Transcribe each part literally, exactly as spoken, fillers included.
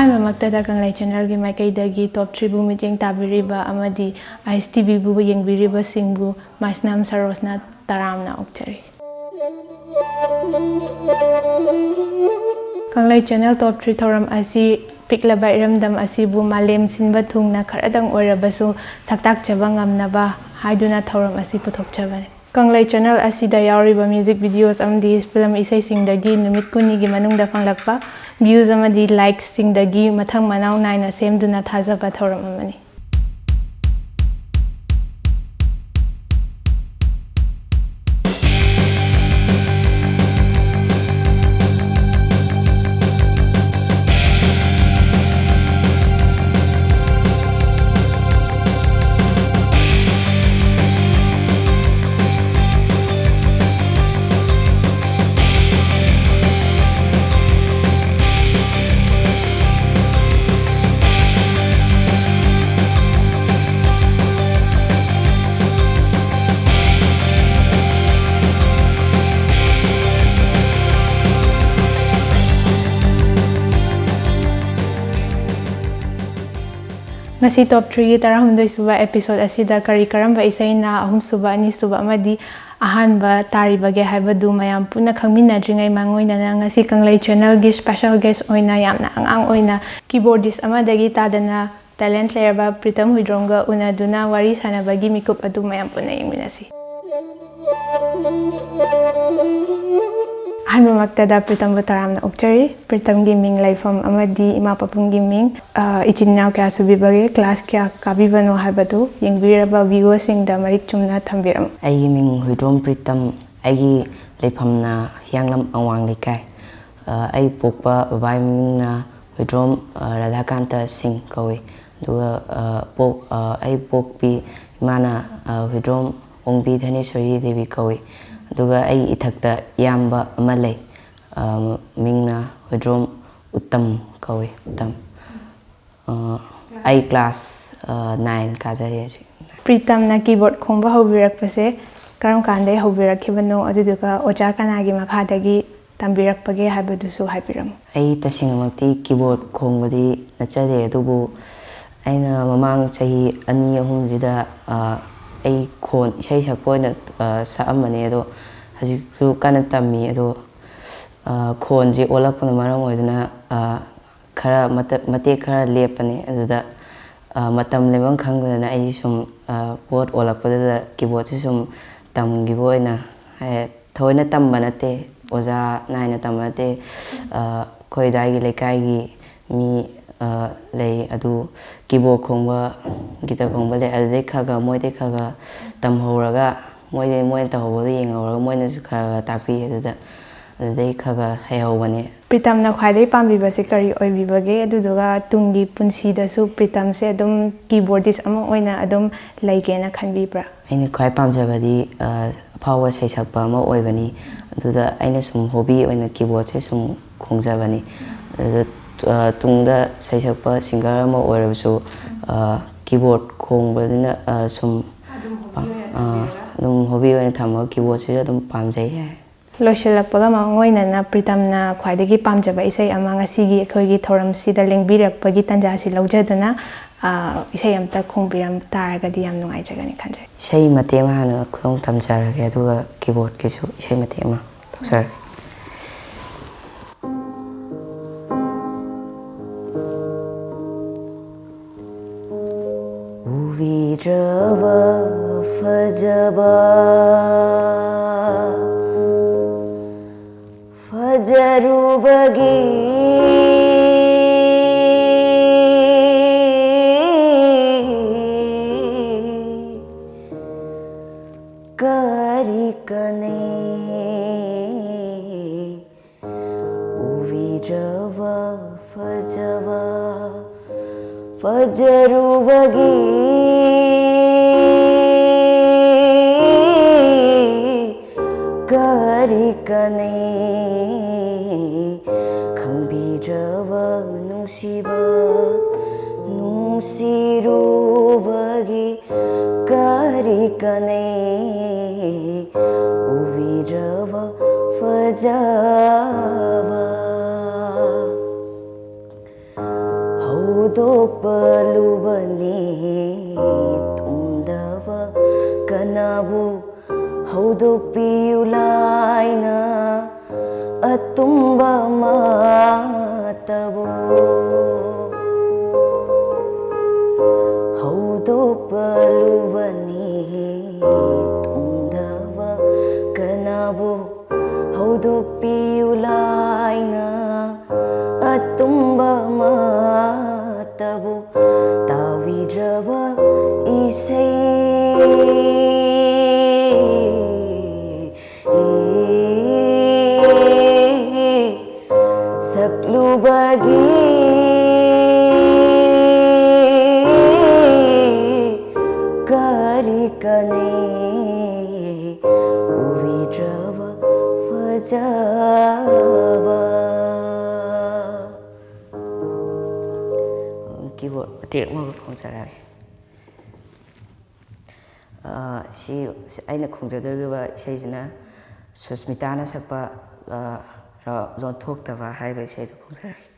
ꯑꯍꯥꯟꯕꯃꯛꯇꯗ ꯀꯪꯂꯩ ꯆꯦꯅꯦꯜꯒꯤ ꯃꯥꯏꯀꯩꯗꯒꯤ ꯇꯣꯞ ꯊ꯭ꯔꯤꯕꯨ ꯃꯤꯠꯌꯦꯡ ꯇꯥꯕꯤꯔꯤꯕ ꯑꯃꯗꯤ ꯑꯥꯏꯁ ꯇꯤꯚꯤꯕꯨ ꯌꯦꯡꯕꯤꯔꯤꯕꯁꯤꯡꯕꯨ ꯃꯥꯏꯁꯅꯥꯝ ꯁꯔꯣꯁꯅ ꯇꯔꯥꯝꯅ ꯑꯣꯛꯆꯔꯤ꯫ ꯀꯪꯂꯩ ꯆꯦꯅꯦꯜ ꯇꯣꯞ ꯊ꯭ꯔꯤ ꯊꯧꯔꯝ ꯑꯁꯤ ꯄꯤꯛꯂꯕ ꯏꯔꯝꯗꯝ ꯑꯁꯤꯕꯨ ꯃꯥꯂꯦꯝ ꯁꯤꯟꯕ ꯊꯨꯡꯅ ꯈꯔꯗꯪ ꯑꯣꯏꯔꯕꯁꯨ ꯁꯛꯇꯥꯛꯆꯕ ꯉꯝꯅꯕ ꯍꯥꯏꯗꯨꯅ ꯊꯧꯔꯝ ꯑꯁꯤ ꯄꯨꯊꯣꯛꯆꯕꯅꯤ꯫ ꯀꯪꯂꯩ ꯆꯦꯅꯦꯜ ꯑꯁꯤꯗ ꯌꯥꯎꯔꯤꯕ ꯃ꯭ꯌꯨꯖꯤꯛ ꯚꯤꯗꯤꯑꯣꯁ ꯑꯃꯗꯤ ꯐꯤꯂꯝ ꯏꯁꯩꯁꯤꯡꯗꯒꯤ ꯅꯨꯃꯤꯠ ꯀꯨꯟꯅꯤꯒꯤ ꯃꯅꯨꯡꯗ ꯐꯪꯂꯛꯄ ꯚ꯭ꯌꯨꯁ ꯑꯃꯗꯤ ꯂꯥꯏꯛꯁꯁꯤꯡꯗꯒꯤ ꯃꯊꯪ ꯃꯅꯥꯎ ꯅꯥꯏꯅ ꯁꯦꯝꯗꯨꯅ ꯊꯥꯖꯕ ꯊꯧꯔꯝ ꯑꯃꯅꯤ꯫ ꯉꯁꯤ ꯇꯣꯞ ꯊ꯭ꯔꯤꯒꯤ ꯇꯔꯥꯍꯨꯝꯗꯣꯏ ꯁꯨꯕ ꯑꯦꯄꯤꯁꯣꯗ ꯑꯁꯤꯗ ꯀꯔꯤ ꯀꯔꯝꯕ ꯏꯁꯩꯅ ꯑꯍꯨꯝꯁꯨꯕ, ꯑꯅꯤꯁꯨꯕ ꯑꯃꯗꯤ ꯑꯍꯥꯟꯕ ꯇꯥꯔꯤꯕꯒꯦ ꯍꯥꯏꯕꯗꯨ ꯃꯌꯥꯝ ꯄꯨꯟꯅ ꯈꯪꯃꯤꯟꯅꯗ꯭ꯔꯤꯉꯩ ꯃꯥꯡꯑꯣꯏꯅꯅ ꯉꯁꯤ ꯀꯪꯂꯩ ꯆꯦꯅꯦꯜꯒꯤ ꯁ꯭ꯄꯦꯁꯦꯜ ꯒꯦꯁ ꯑꯣꯏꯅ ꯌꯥꯝꯅ ꯑꯉꯥꯡ ꯑꯣꯏꯅ ꯀꯤꯕꯣꯔꯗꯤꯁ ꯑꯃꯗꯒꯤ ꯇꯥꯗꯅ ꯇꯦꯂꯦꯟꯠ ꯂꯩꯔꯕ ꯄ꯭ꯔꯤꯇꯝ ꯍꯨꯏꯗ꯭ꯔꯣꯝꯒ ꯎꯅꯗꯨꯅ ꯋꯥꯔꯤ ꯁꯥꯟꯅꯕꯒꯤ ꯃꯤꯀꯨꯞ ꯑꯗꯨ ꯃꯌꯥꯝ ꯄꯨꯟꯅ ꯌꯦꯡꯃꯤꯟꯅꯁꯤ꯫ ꯑꯍꯥꯟꯕꯃꯛꯇꯗ ꯄ꯭ꯔꯤꯇꯝꯕꯨ ꯇꯔꯥꯝꯅ ꯑꯣꯛꯆꯔꯤ꯫ ꯄ꯭ꯔꯤꯇꯝꯒꯤ ꯃꯤꯡ, ꯂꯩꯐꯝ ꯑꯃꯗꯤ ꯏꯃꯥ ꯄꯥꯕꯨꯡꯒꯤ ꯃꯤꯡ, ꯑ, ꯏꯆꯤꯟ ꯏꯅꯥꯎ ꯀꯌꯥ ꯁꯨꯕꯤꯕꯒꯦ, ꯀ꯭ꯂꯥꯁ ꯀꯌꯥ ꯀꯥꯕꯤꯕꯅꯣ ꯍꯥꯏꯕꯗꯨ ꯌꯦꯡꯕꯤꯔꯕ ꯚ꯭ꯌꯨꯋꯔꯁꯤꯡꯗ ꯃꯔꯤꯛ ꯆꯨꯝꯅ ꯊꯝꯕꯤꯔꯝꯃꯨ꯫ ꯑꯩꯒꯤ ꯃꯤꯡ ꯍꯨꯏꯗ꯭ꯔꯣꯝ ꯄ꯭ꯔꯤꯇꯝ꯫ ꯑꯩꯒꯤ ꯂꯩꯐꯝꯅ ꯍꯤꯌꯥꯡꯂꯝ ꯑꯋꯥꯡ ꯂꯩꯀꯥꯏ꯫ ꯑ, ꯑꯩ ꯄꯣꯛꯄ ꯕꯕꯥꯒꯤ ꯃꯃꯤꯡꯅ ꯍꯨꯏꯗ꯭ꯔꯣꯝ, ꯑ, ꯔꯥꯙꯥꯀꯥꯟꯇ ꯁꯤꯡ ꯀꯧꯏ꯫ ꯑꯗꯨꯒ, ꯑ, ꯄꯣꯛ-, ꯑ, ꯑꯩ ꯄꯣꯛꯄꯤ ꯏꯃꯥꯅ, ꯑ, ꯍꯨꯏꯗ꯭ꯔꯣꯝ ꯑꯣꯡꯕꯤ ꯙꯅꯦꯁꯣꯔꯤ ꯗꯦꯕꯤ ꯀꯧꯏ꯫ ꯑꯗꯨꯒ ꯑꯩ ꯏꯊꯛꯇ ꯏꯌꯥꯝꯕ ꯑꯃ ꯂꯩ꯫ ꯑ, ꯃꯤꯡꯅ ꯍꯨꯏꯗ꯭ꯔꯣꯝ ꯎꯠꯇꯝ ꯀꯧꯏ, ꯎꯠꯇꯝ꯫ ꯑ, ꯑꯩ ꯀ꯭ꯂꯥꯁ, ꯑ, ꯅꯥꯏꯟ ꯀꯥꯖꯔꯤ ꯍꯧꯖꯤꯛ꯫ ꯄ꯭ꯔꯤꯇꯝꯅ ꯀꯤꯕꯣꯔꯗ ꯈꯣꯡꯕ ꯍꯧꯕꯤꯔꯛꯄꯁꯦ ꯀꯔꯝ ꯀꯥꯟꯗꯒꯤ ꯍꯧꯕꯤꯔꯛꯈꯤꯕꯅꯣ? ꯑꯗꯨꯗꯨꯒ ꯑꯣꯖꯥ ꯀꯅꯥꯒꯤ ꯃꯈꯥꯗꯒꯤ ꯇꯝꯕꯤꯔꯛꯄꯒꯦ ꯍꯥꯏꯕꯗꯨꯁꯨ ꯍꯥꯏꯕꯤꯔꯝꯃꯨ꯫ ꯑꯩ ꯇꯁꯦꯡꯅꯃꯛꯇꯤ keyboard ꯈꯣꯡꯕꯗꯤ ꯅꯠꯆꯗꯦ, ꯑꯗꯨꯕꯨ ꯑꯩꯅ ꯃꯃꯥꯡ ꯆꯍꯤ ꯑꯅꯤ ꯑꯍꯨꯝꯁꯤꯗ, ꯑ, ꯑꯩ ꯈꯣꯟ ꯏꯁꯩ ꯁꯛꯄ ꯑꯣꯏꯅ, ꯑ, ꯁꯛꯑꯝꯕꯅꯦ꯫ ꯑꯗꯣ ꯍꯧꯖꯤꯛꯁꯨ ꯀꯟꯅ ꯇꯝꯃꯤ꯫ ꯑꯗꯣ, ꯑ, ꯈꯣꯟꯁꯦ ꯑꯣꯜꯂꯛꯄꯅ ꯃꯔꯝ ꯑꯣꯏꯗꯨꯅ, ꯑ, ꯈꯔ ꯃꯇ-, ꯃꯇꯦꯛ ꯈꯔ ꯂꯦꯞꯄꯅꯦ꯫ ꯑꯗꯨꯗ, ꯑ, ꯃꯇꯝ ꯂꯦꯟꯐꯝ ꯈꯪꯗꯗꯅ ꯑꯩ ꯁꯨꯝ, ꯑ, ꯄꯣꯠ ꯑꯣꯜꯂꯛꯄꯗꯨꯗ keyboardꯁꯦ ꯁꯨꯝ ꯇꯝꯈꯤꯕ ꯑꯣꯏꯅ, ꯍꯥꯏ-, ꯊꯑꯣꯏꯅ ꯇꯝꯕ ꯅꯠꯇꯦ, ꯑꯣꯖꯥ ꯅꯥꯏꯅ ꯇꯝꯕ ꯅꯠꯇꯦ꯫ ꯑ, ꯑꯩꯈꯣꯏ ꯑꯗꯥꯏꯒꯤ ꯂꯩꯀꯥꯏꯒꯤ ꯃꯤ, ꯑ, ꯂꯩ, ꯑꯗꯨ keyboard ꯈꯣꯡꯕ, guitar ꯈꯣꯡꯕ ꯂꯩ, ꯑꯗꯨꯗꯩ ꯈꯔ ꯈꯔ, ꯃꯣꯏꯗꯩ ꯈꯔ ꯈꯔ ꯇꯝꯍꯧꯔꯒ, ꯃꯣꯏꯗꯩ, ꯃꯣꯏꯅ ꯇꯧꯍꯧꯕꯗꯣ ꯌꯦꯡꯍꯧꯔꯒ ꯃꯣꯏꯅꯁꯨ ꯈꯔ ꯈꯔ ꯇꯥꯛꯄꯤ꯫ ꯑꯗꯨꯗ, ꯑꯗꯨꯗꯩ ꯈꯔ ꯈꯔ ꯍꯩꯍꯧꯕꯅꯦ꯫ ꯄ꯭ꯔꯤꯇꯝꯅ ꯈ꯭ꯋꯥꯏꯗꯒꯤ ꯄꯥꯝꯕꯤꯕꯁꯦ ꯀꯔꯤ ꯑꯣꯏꯕꯤꯕꯒꯦ? ꯑꯗꯨꯗꯨꯒ ꯇꯨꯡꯒꯤ ꯄꯨꯟꯁꯤꯗꯁꯨ ꯄ꯭ꯔꯤꯇꯝꯁꯦ ꯑꯗꯨꯝ keyboardist ꯑꯃ ꯑꯣꯏꯅ ꯑꯗꯨꯝ ꯂꯩꯒꯦꯅ ꯈꯟꯕꯤꯕ꯭ꯔꯥ? ꯑꯩꯅ ꯈ꯭ꯋꯥꯏ ꯄꯥꯝꯖꯕꯗꯤ, ꯑ, ꯑꯐꯥꯎꯕ ꯁꯩꯁꯛꯄ ꯑꯃ ꯑꯣꯏꯕꯅꯤ꯫ ꯑꯗꯨꯗ ꯑꯩꯅ ꯁꯨꯝ hobby ꯑꯣꯏꯅ keyboardꯁꯦ ꯁꯨꯝ ꯈꯣꯡꯖꯕꯅꯤ꯫ ꯑꯗꯨꯗ, ꯑ, ꯇꯨꯡꯗ ꯁꯩꯁꯛꯄ singer ꯑꯃ ꯑꯣꯏꯔꯕꯁꯨ, ꯑ, keyboard ꯈꯣꯡꯕꯗꯨꯅ, ꯑ, ꯁꯨꯝ ꯄꯥꯝ-, ꯑ, ꯑꯗꯨꯝ hobby ꯑꯣꯏꯅ ꯊꯝꯃꯒ keyboardꯁꯤꯁꯨ ꯑꯗꯨꯝ ꯄꯥꯝꯖꯩ ꯍꯥꯏ꯫ ꯂꯣꯏꯁꯤꯜꯂꯛꯄꯒ ꯃꯥꯡꯑꯣꯏꯅꯅ ꯄ꯭ꯔꯤꯇꯝꯅ ꯈ꯭ꯋꯥꯏꯗꯒꯤ ꯄꯥꯝꯖꯕ ꯏꯁꯩ ꯑꯃ ꯉꯁꯤꯒꯤ ꯑꯩꯈꯣꯏꯒꯤ ꯊꯧꯔꯝꯁꯤꯗ ꯂꯦꯡꯕꯤꯔꯛꯄꯒꯤ ꯇꯥꯟꯖꯥꯁꯤ ꯂꯧꯖꯗꯨꯅ, ꯑ, ꯏꯁꯩ ꯑꯃꯇ ꯈꯣꯡꯕꯤꯔꯝ ꯇꯥꯔꯒꯗꯤ ꯌꯥꯝ ꯅꯨꯡꯉꯥꯏꯖꯒꯅꯤ ꯈꯟꯖꯩ꯫ ꯏꯁꯩ ꯃꯇꯦꯛ ꯑꯃ ꯍꯥꯟꯅ ꯈꯨꯗꯣꯡ ꯇꯝꯖꯔꯒꯦ, ꯑꯗꯨꯒ keyboardꯀꯤꯁꯨ ꯏꯁꯩ ꯃꯇꯦꯛ ꯑꯃ ꯇꯧꯖꯔꯒꯦ꯫ ꯎꯕꯤꯗ꯭ꯔꯕ ꯐꯖꯕ ꯐꯖꯔꯨꯕꯒꯤ ꯀꯔꯤ ꯀꯥꯟꯅꯩ? ꯎꯕꯤꯗ꯭ꯔꯕ ꯐꯖꯕ ꯐꯖꯔꯨꯕꯒꯤ ꯀꯔꯤ ꯀꯥꯟꯅꯩ? ꯈꯪꯕꯤꯗ꯭ꯔꯕ ꯅꯨꯡꯁꯤꯕ ꯅꯨꯡꯁꯤꯔꯨꯕꯒꯤ ꯀꯔꯤ ꯀꯥꯟꯅꯩ? ꯎꯕꯤꯗ꯭ꯔꯕ ꯐꯖꯕ ꯍꯧꯗꯣꯛꯄ ꯂꯨꯕꯅꯤ ꯇꯨꯝꯗꯕ ꯀꯅꯥꯕꯨ ꯍꯧꯗꯣꯛꯄꯤꯌꯨ ꯂꯥꯏꯅ ꯑꯇꯨꯝꯕ ꯃꯥꯇꯕꯨ ꯍꯧꯗꯣꯛꯄ ꯂꯨꯕꯅꯤ ꯇꯨꯝꯗꯕ ꯀꯅꯥꯕꯨ ꯍꯧꯗꯣꯛꯄꯤꯌꯨ ꯂꯥꯏꯅ ꯑꯇꯨꯝꯕ ꯃꯥꯇꯕꯨ ꯇꯥꯕꯤꯗ꯭ꯔꯕ ꯏꯁꯩ ꯁꯛꯂꯨꯕꯒꯤ ꯀꯔꯤ ꯀꯥꯟꯅꯩ ꯎꯕꯤꯗ꯭ꯔꯕ ꯐꯖꯕ꯫ Keyboard ꯃꯇꯦꯛ ꯑꯃꯒ ꯈꯣꯡꯖꯔꯛꯑꯒꯦ꯫ ꯑ, ꯁꯤ, ꯁꯤ ꯑꯩꯅ ꯈꯣꯡꯖꯗꯧꯔꯤꯕ ꯏꯁꯩꯁꯤꯅ ꯁꯨꯁꯃꯤꯇꯥꯅ ꯁꯛꯄ, ꯑ, ꯔ-, ꯂꯣꯟꯊꯣꯛꯇꯕ ꯍꯥꯏꯔꯤꯕ ꯏꯁꯩꯗꯣ ꯈꯣꯡꯖꯔꯛꯑꯒꯦ꯫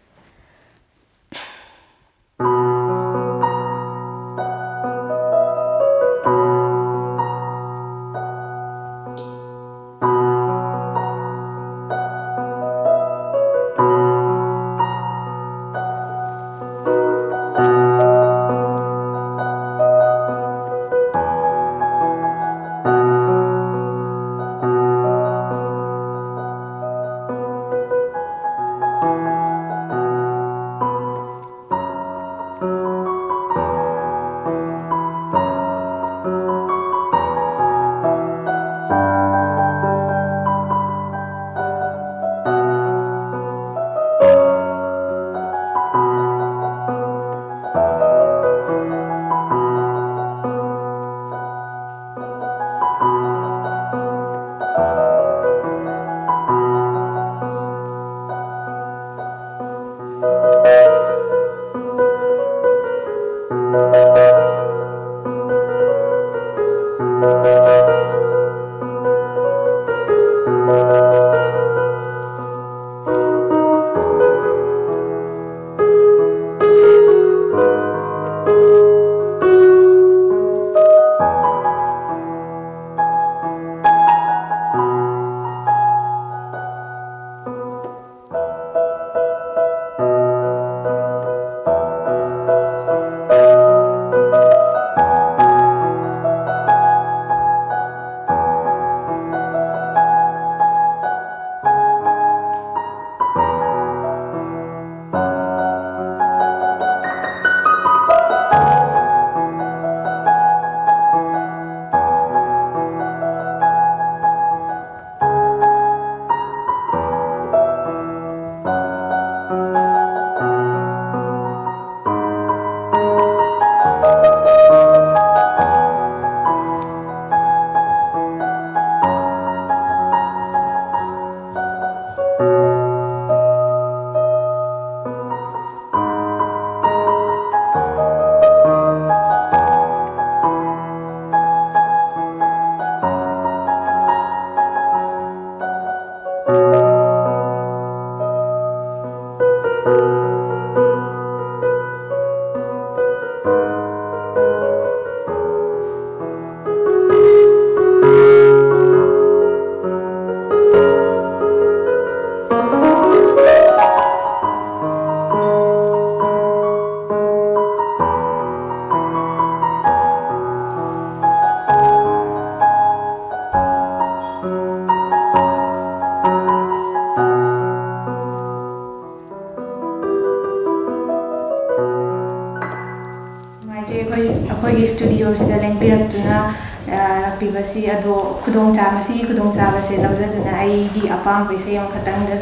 ꯁ꯭ꯇꯨꯗꯤꯑꯣꯁꯤꯗ ꯂꯦꯡꯕꯤꯔꯛꯇꯨꯅ, ꯑ, ꯂꯥꯛꯄꯤꯕꯁꯤ, ꯑꯗꯣ ꯈꯨꯗꯣꯡꯆꯥ-, ꯃꯁꯤꯒꯤ ꯈꯨꯗꯣꯡꯆꯥꯕꯁꯦ ꯂꯧꯖꯗꯨꯅ ꯑꯩꯒꯤ ꯑꯄꯥꯝꯕ ꯏꯁꯩ ꯑꯃꯈꯛꯇꯪꯗ,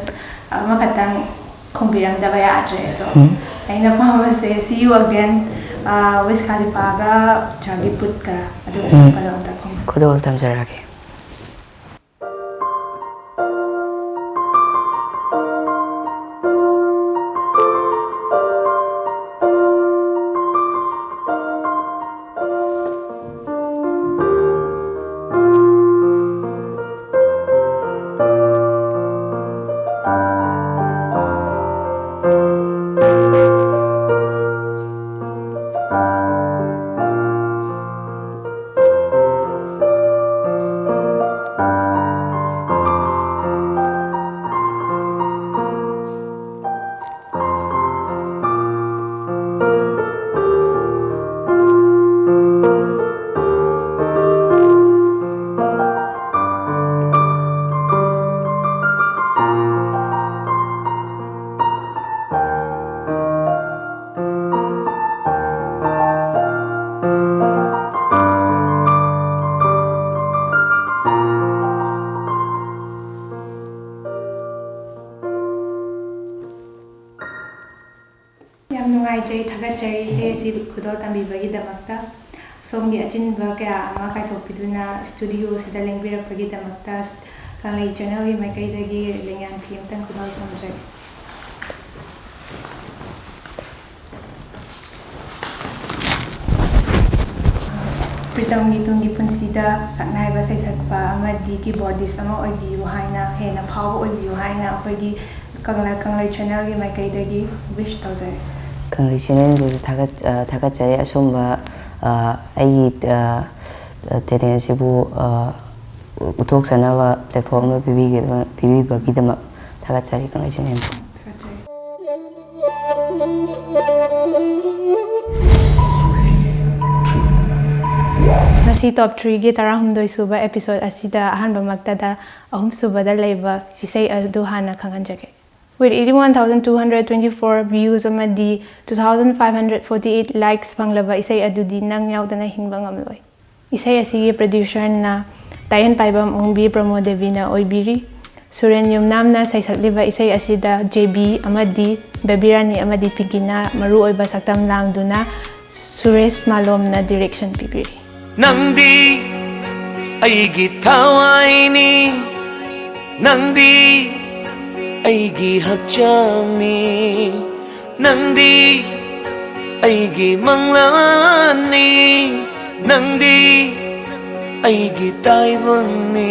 ꯑꯃꯈꯛꯇꯪ ꯈꯣꯡꯕꯤꯔꯝꯗꯕ ꯌꯥꯗ꯭ꯔꯦ꯫ ꯑꯗꯣ ꯎꯝ꯫ ꯑꯩꯅ ꯄꯥꯝꯕꯁꯦ See You Again, ꯑ, ꯋꯤꯁ ꯈꯥꯂꯤꯐꯥꯒ ꯆꯥꯔꯂꯤ ꯄꯨꯠꯀ ꯑꯗꯨꯒ ꯎꯝ꯫ ꯁꯛꯄꯗꯣ ꯑꯝꯇ ꯈꯣꯡꯕꯤꯔꯝꯃꯨ꯫ ꯈꯨꯗꯣꯜ ꯇꯝꯖꯔꯛꯑꯒꯦ꯫ ꯌꯥꯝ ꯅꯨꯡꯉꯥꯏꯖꯩ, ꯊꯥꯒꯠꯆꯔꯤ ꯏꯁꯩ ꯑꯁꯤ ꯈꯨꯗꯣꯜ ꯇꯝꯕꯤꯕꯒꯤꯗꯃꯛꯇ꯫ ꯁꯣꯝꯒꯤ ꯑꯆꯤꯟꯕ ꯀꯌꯥ ꯑꯃ ꯀꯥꯏꯊꯣꯛꯄꯤꯗꯨꯅ ꯁ꯭ꯇꯨꯗꯤꯑꯣꯁꯤꯗ ꯂꯦꯡꯕꯤꯔꯛꯄꯒꯤꯗꯃꯛꯇ ꯀꯪꯂꯩ ꯆꯦꯅꯦꯜꯒꯤ ꯃꯥꯏꯀꯩꯗꯒꯤ ꯂꯦꯡꯌꯥꯟ ꯐꯤ ꯑꯃꯇꯪ ꯈꯨꯗꯣꯜ ꯇꯝꯖꯔꯤ꯫ ꯄ꯭ꯔꯤꯇꯝꯒꯤ ꯇꯨꯡꯒꯤ ꯄꯨꯟꯁꯤꯗ ꯁꯛꯅꯥꯏꯕ ꯁꯩꯁꯛꯄ ꯑꯃꯗꯤ ꯀꯤꯕꯣꯔꯗꯤꯁ ꯑꯃ ꯑꯣꯏꯕꯤꯌꯨ ꯍꯥꯏꯅ, ꯍꯦꯟꯅ ꯐꯥꯎꯕ ꯑꯣꯏꯕꯤꯌꯨ ꯍꯥꯏꯅ ꯑꯩꯈꯣꯏꯒꯤ ꯀꯪꯂꯥ, ꯀꯪꯂꯩ ꯆꯦꯅꯦꯜꯒꯤ ꯃꯥꯏꯀꯩꯗꯒꯤ ꯋꯤꯁ ꯇꯧꯖꯔꯤ꯫ ꯀꯪꯂꯩ ꯆꯦꯅꯦꯜꯕꯨꯁꯨ ꯊꯥꯒꯠ-, ꯑ, ꯊꯥꯒꯠꯆꯔꯤ꯫ ꯑꯁꯨꯝꯕ, ꯑ, ꯑꯩꯒꯤ, ꯑ, ꯇꯦꯂꯦꯟ ꯑꯁꯤꯕꯨ, ꯑ, ꯎꯠꯊꯣꯛꯆꯅꯕ ꯄ꯭ꯂꯦꯠꯐꯣꯝ ꯑꯃ ꯄꯤꯕꯤꯒꯗꯕ-, ꯄꯤꯕꯤꯕꯒꯤꯗꯃꯛ ꯊꯥꯒꯠꯆꯔꯤ ꯀꯪꯂꯩ ꯆꯦꯅꯦꯜꯕꯨ꯫ ꯉꯁꯤ ꯇꯣꯞ ꯊ꯭ꯔꯤꯒꯤ ꯇꯔꯥꯍꯨꯝꯗꯣꯏ ꯁꯨꯕ ꯑꯦꯄꯤꯁꯣꯗ ꯑꯁꯤꯗ ꯑꯍꯥꯟꯕꯃꯛꯇꯗ ꯑꯍꯨꯝꯁꯨꯕꯗ ꯂꯩꯕ ꯏꯁꯩ ꯑꯗꯨ ꯍꯥꯟꯅ ꯈꯪꯍꯟꯖꯒꯦ꯫ With eighty-one thousand two hundred twenty-four views ꯑꯃꯗꯤ two thousand five hundred forty-eight likes ꯐꯪꯂꯕ ꯏꯁꯩ ꯑꯗꯨꯗꯤ ꯅꯪ ꯌꯥꯎꯗꯅ ꯍꯤꯡꯕ ꯉꯝꯂꯣꯏ꯫ ꯏꯁꯩ ꯑꯁꯤꯒꯤ producerꯅ ꯇꯥꯏꯌꯦꯟ ꯄꯥꯏꯕꯝ ꯑꯣꯡꯕꯤ ꯄ꯭ꯔꯃꯣ ꯗꯦꯕꯤꯅ ꯑꯣꯏꯕꯤꯔꯤ꯫ ꯁꯨꯔꯦꯟ ꯌꯨꯝꯅꯥꯝꯅ ꯁꯩꯁꯛꯂꯤꯕ ꯏꯁꯩ ꯑꯁꯤꯗ ꯖꯦ ꯕꯤ ꯑꯃꯗꯤ ꯕꯦꯕꯤ ꯔꯥꯅꯤ ꯑꯃꯗꯤ ꯄꯤꯡꯀꯤꯅ ꯃꯔꯨꯑꯣꯏꯕ ꯁꯛꯇꯝ ꯂꯥꯡꯗꯨꯅ ꯁꯨꯔꯦꯁ ꯃꯥꯂꯣꯝꯅ direction ꯄꯤꯕꯤꯔꯤ꯫ ꯅꯪꯗꯤ ꯑꯩꯒꯤ ꯊꯋꯥꯏꯅꯤ, ꯅꯪꯗꯤ ꯑꯩꯒꯤ ꯍꯛꯆꯥꯡꯅꯤ, ꯅꯪꯗꯤ ꯑꯩꯒꯤ ꯃꯪꯂꯥꯟꯅꯤ, ꯅꯪꯗꯤ ꯑꯩꯒꯤ ꯇꯥꯏꯕꯪꯅꯤ꯫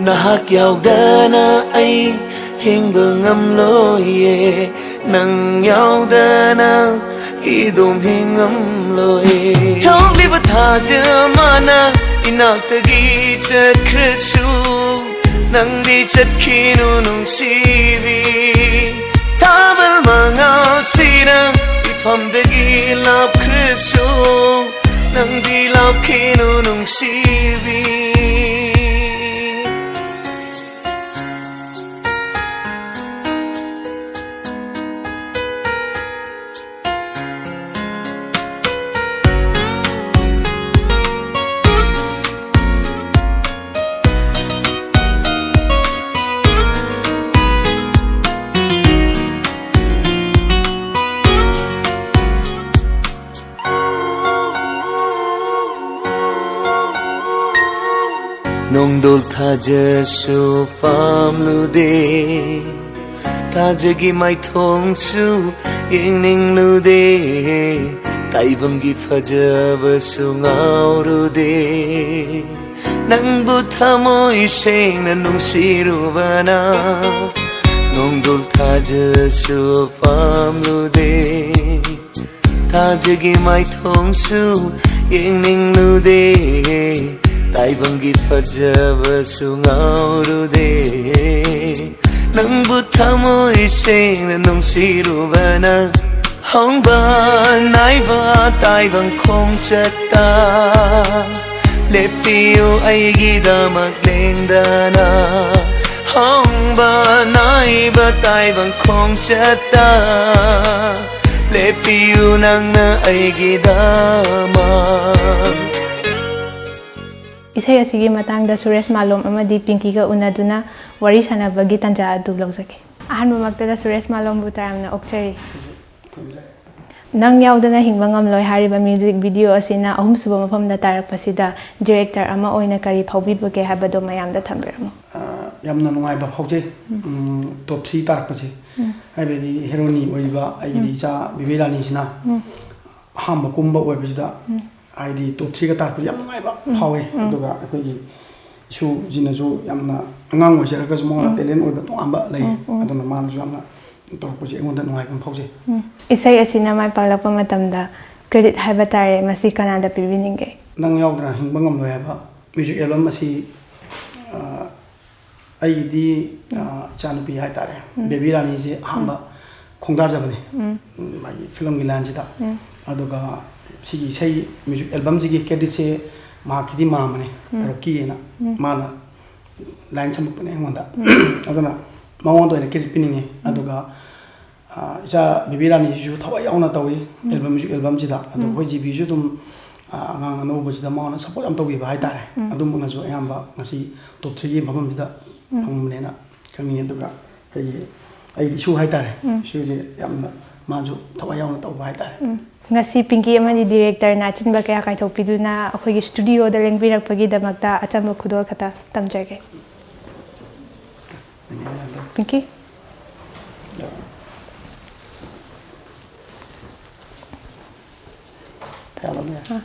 ꯅꯍꯥꯛ ꯌꯥꯎꯗꯅ ꯑꯩ ꯍꯤꯡꯕ ꯉꯝꯂꯣꯏꯌꯦ, ꯅꯪ ꯌꯥꯎꯗꯅ ꯏꯗꯨꯝ ꯍꯤꯡꯉꯝꯂꯣꯏ꯫ ꯊꯣꯛꯂꯤꯕ ꯊꯥꯖ ꯑꯃꯅ ꯏꯅꯥꯛꯇꯒꯤ ꯆꯠꯈ꯭ꯔꯁꯨ, ꯅꯪꯗꯤ ꯆꯠꯈꯤꯅꯨ ꯅꯨꯡꯁꯤꯕꯤ꯫ ꯊꯥꯕꯜ ꯃꯉꯥꯜꯁꯤꯅ ꯏꯐꯝꯗꯒꯤ ꯂꯥꯞꯈ꯭ꯔꯁꯨ, ꯅꯪꯗꯤ ꯂꯥꯞꯈꯤꯅꯨ ꯅꯨꯡꯁꯤꯕꯤ꯫ ꯅꯣꯡꯗꯣꯜ ꯊꯥꯖꯁꯨ ꯄꯥꯝꯂꯨꯗꯦ, ꯊꯥꯖꯒꯤ ꯃꯥꯏꯊꯣꯡꯁꯨ ꯌꯦꯡꯅꯤꯡꯂꯨꯗꯦ, ꯇꯥꯏꯕꯪꯒꯤ ꯐꯖꯕꯁꯨ ꯉꯥꯎꯔꯨꯗꯦ꯫ ꯅꯪꯕꯨ ꯊꯃꯣꯏ ꯁꯦꯡꯅ ꯅꯨꯡꯁꯤꯔꯨꯕꯅ ꯅꯣꯡꯗꯣꯜ ꯊꯥꯖꯁꯨ ꯄꯥꯝꯂꯨꯗꯦ, ꯊꯥꯖꯒꯤ ꯃꯥꯏꯊꯣꯡꯁꯨ ꯌꯦꯡꯅꯤꯡꯂꯨꯗꯦ, ꯇꯥꯏꯕꯪꯒꯤ ꯐꯖꯕꯁꯨ ꯉꯥꯎꯔꯨꯗꯦ꯫ ꯅꯪꯕꯨ ꯊꯃꯣꯏ ꯁꯦꯡꯅ ꯅꯨꯡꯁꯤꯔꯨꯕꯅ ꯍꯣꯡꯕ ꯅꯥꯏꯕ ꯇꯥꯏꯕꯪ ꯈꯣꯡꯆꯠꯇ ꯂꯦꯞꯄꯤꯌꯨ ꯑꯩꯒꯤꯗꯃꯛ ꯂꯦꯡꯗꯅ꯫ ꯑꯣꯡꯕ ꯅꯥꯏꯕ ꯇꯥꯏꯕꯪ ꯈꯣꯡꯆꯠꯇ ꯂꯦꯞꯄꯤꯌꯨ ꯅꯪꯅ ꯑꯩꯒꯤꯗꯃꯛ꯫ ꯏꯁꯩ ꯑꯁꯤꯒꯤ ꯃꯇꯥꯡꯗ ꯁꯨꯔꯦꯁ ꯃꯥꯂꯣꯝ ꯑꯃꯗꯤ ꯄꯤꯡꯀꯤꯒ ꯎꯅꯗꯨꯅ ꯋꯥꯔꯤ ꯁꯥꯟꯅꯕꯒꯤ ꯇꯥꯟꯖꯥ ꯑꯗꯨ ꯂꯧꯖꯒꯦ꯫ ꯑꯍꯥꯟꯕꯃꯛꯇꯗ ꯁꯨꯔꯦꯁ ꯃꯥꯂꯣꯝꯕꯨ ꯇꯔꯥꯝꯅ ꯑꯣꯛꯆꯔꯤ꯫ ꯅꯪ ꯌꯥꯎꯗꯅ ꯍꯤꯡꯕ ꯉꯝꯂꯣꯏ ꯍꯥꯏꯔꯤꯕ ꯃ꯭ꯌꯨꯖꯤꯛ ꯚꯤꯗꯤꯑꯣ ꯑꯁꯤꯅ ꯑꯍꯨꯝꯁꯨꯕ ꯃꯐꯝꯗ ꯇꯥꯔꯛꯄꯁꯤꯗ ꯗꯤꯔꯦꯛꯇꯔ ꯑꯃ ꯑꯣꯏꯅ ꯀꯔꯤ ꯐꯥꯎꯕꯤꯕꯒꯦ ꯍꯥꯏꯕꯗꯣ ꯃꯌꯥꯝꯗ ꯊꯝꯕꯤꯔꯝꯃꯨ꯫ ꯑ, ꯌꯥꯝꯅ ꯅꯨꯡꯉꯥꯏꯕ ꯐꯥꯎꯖꯩ꯫ ꯎꯝ, ꯇꯣꯞ ꯊ꯭ꯔꯤ ꯇꯥꯔꯛꯄꯁꯦ꯫ ꯎꯝ꯫ ꯍꯥꯏꯕꯗꯤ ꯍꯦꯔꯣꯅꯤ ꯑꯣꯏꯔꯤꯕ ꯑꯩꯒꯤꯗꯤ ꯎꯝ꯫ ꯏꯆꯥ ꯕꯦꯕꯤ ꯔꯥꯅꯤꯁꯤꯅ ꯎꯝ꯫ ꯑꯍꯥꯟꯕ ꯀꯨꯝꯕ ꯑꯣꯏꯕꯁꯤꯗ ꯎꯝ꯫ ꯍꯥꯏꯗꯤ ꯇꯣꯞ ꯊ꯭ꯔꯤꯒ ꯇꯥꯔꯛꯄꯁꯦ ꯌꯥꯝ ꯅꯨꯡꯉꯥꯏꯕ ꯎꯝ꯫ ꯐꯥꯎꯋꯦ꯫ ꯎꯝ꯫ ꯑꯗꯨꯒ ꯑꯩꯈꯣꯏꯒꯤ ꯏꯁꯨꯁꯤꯅꯁꯨ ꯌꯥꯝꯅ ꯑꯉꯥꯡ ꯑꯣꯏꯖꯔꯒꯁꯨ ꯃꯉꯣꯟꯗ ꯎꯝ꯫ ꯇꯦꯂꯦꯟ ꯑꯣꯏꯕ ꯇꯣꯉꯥꯟꯕ ꯂꯩ꯫ ꯎꯝ꯫ ꯎꯝ꯫ ꯑꯗꯨꯅ ꯃꯥꯅꯁꯨ ꯌꯥꯝꯅ ꯇꯧꯔꯛꯄꯁꯦ ꯑꯩꯉꯣꯟꯗ ꯅꯨꯡꯉꯥꯏꯕ ꯑꯃ ꯐꯥꯎꯖꯩ꯫ ꯎꯝ꯫ ꯏꯁꯩ ꯑꯁꯤꯅ ꯃꯥꯏ ꯄꯥꯛꯂꯛꯄ ꯃꯇꯝꯗ ꯀ꯭ꯔꯦꯗꯤꯠ ꯍꯥꯏꯕ ꯇꯥꯔꯦ, ꯃꯁꯤ ꯀꯅꯥꯗ ꯄꯤꯕꯤꯅꯤꯡꯒꯦ? ꯅꯪ ꯌꯥꯎꯗꯅ ꯍꯤꯡꯕ ꯉꯝꯂꯣꯏ ꯍꯥꯏꯕ ꯃ꯭ꯌꯨꯖꯤꯛ ꯑꯦꯜꯕꯝ ꯑꯁꯤ, ꯑ, ꯑꯩꯒꯤꯗꯤ, ꯎꯝ꯫ ꯑ, ꯏꯆꯥꯅꯨꯄꯤ ꯍꯥꯏꯇꯥꯔꯦ, ꯎꯝ꯫ ꯕꯦꯕꯤ ꯔꯥꯅꯤꯁꯦ ꯎꯝ꯫ ꯑꯍꯥꯟꯕ ꯈꯣꯡꯗꯥꯖꯕꯅꯤ꯫ ꯎꯝ꯫ ꯎꯝ, ꯃꯥꯒꯤ ꯐꯤꯂꯝꯒꯤ ꯂꯥꯏꯟꯁꯤꯗ꯫ ꯎꯝ꯫ ꯑꯗꯨꯒ ꯁꯤꯒꯤ ꯏꯁꯩ ꯃ꯭ꯌꯨꯖꯤꯛ ꯑꯦꯜꯕꯝꯁꯤꯒꯤ ꯀ꯭ꯔꯦꯗꯤꯠꯁꯦ ꯃꯍꯥꯛꯀꯤꯗꯤ ꯃꯥꯝꯃꯅꯦ, ꯎꯝ꯫ ꯔꯣꯀꯤ ꯍꯥꯏꯅ꯫ ꯎꯝ꯫ ꯃꯥꯅ ꯂꯥꯏꯟ ꯁꯝꯃꯛꯄꯅꯦ ꯑꯩꯉꯣꯟꯗ꯫ ꯎꯝ꯫ ꯑꯗꯨꯅ ꯃꯉꯣꯟꯗ ꯑꯣꯏꯅ ꯀ꯭ꯔꯦꯗꯤꯠ ꯄꯤꯅꯤꯡꯉꯤ꯫ ꯎꯝ꯫ ꯑꯗꯨꯒ, ꯑ, ꯏꯆꯥ ꯕꯦꯕꯤ ꯔꯥꯅꯤꯁꯤꯁꯨ ꯊꯋꯥꯏ ꯌꯥꯎꯅ ꯇꯧꯏ ꯎꯝ꯫ Album, music ꯑꯦꯜꯕꯝꯁꯤꯗ꯫ ꯑꯗꯣ ꯎꯝ꯫ ꯑꯩꯈꯣꯏ ꯖꯤ ꯕꯤꯁꯨ ꯑꯗꯨꯝ, ꯑ, ꯑꯉꯥꯡ ꯑꯅꯧꯕꯁꯤꯗ ꯃꯉꯣꯟꯗ ꯁꯞꯄꯣꯔꯠ ꯌꯥꯝ ꯇꯧꯕꯤꯕ ꯍꯥꯏꯇꯥꯔꯦ꯫ ꯎꯝ꯫ ꯑꯗꯨꯝꯕꯅꯁꯨ ꯑꯌꯥꯝꯕ ꯉꯁꯤ ꯇꯣꯞ ꯊ꯭ꯔꯤꯒꯤ ꯃꯐꯝꯁꯤꯗ ꯎꯝ꯫ ꯐꯪꯕꯅꯦꯅ ꯈꯪꯉꯤ꯫ ꯑꯗꯨꯒ ꯑꯩꯒꯤ, ꯑꯩꯒꯤ ꯏꯁꯨ ꯍꯥꯏꯇꯥꯔꯦ, ꯎꯝ꯫ ꯏꯁꯨꯁꯦ ꯌꯥꯝꯅ ꯃꯥꯁꯨ ꯊꯋꯥꯏ ꯌꯥꯎꯅ ꯇꯧꯕ ꯍꯥꯏꯇꯥꯔꯦ꯫ ꯎꯝ꯫ ꯉꯁꯤ ꯄꯤꯡꯀꯤ ꯑꯃꯗꯤ ꯗꯤꯔꯦꯛꯇꯔꯅ ꯑꯆꯤꯟꯕ ꯀꯌꯥ ꯀꯥꯏꯊꯣꯛꯄꯤꯗꯨꯅ ꯑꯩꯈꯣꯏꯒꯤ ꯁ꯭ꯇꯨꯗꯤꯑꯣꯗ ꯂꯦꯡꯕꯤꯔꯛꯄꯒꯤꯗꯃꯛꯇ ꯑꯆꯝꯕ ꯈꯨꯗꯣꯜ ꯈꯛꯇ ꯇꯝꯖꯒꯦ꯫ ꯄꯤꯡꯀꯤ? ꯌꯥꯔꯕꯅꯦ꯫ ꯑꯥ꯫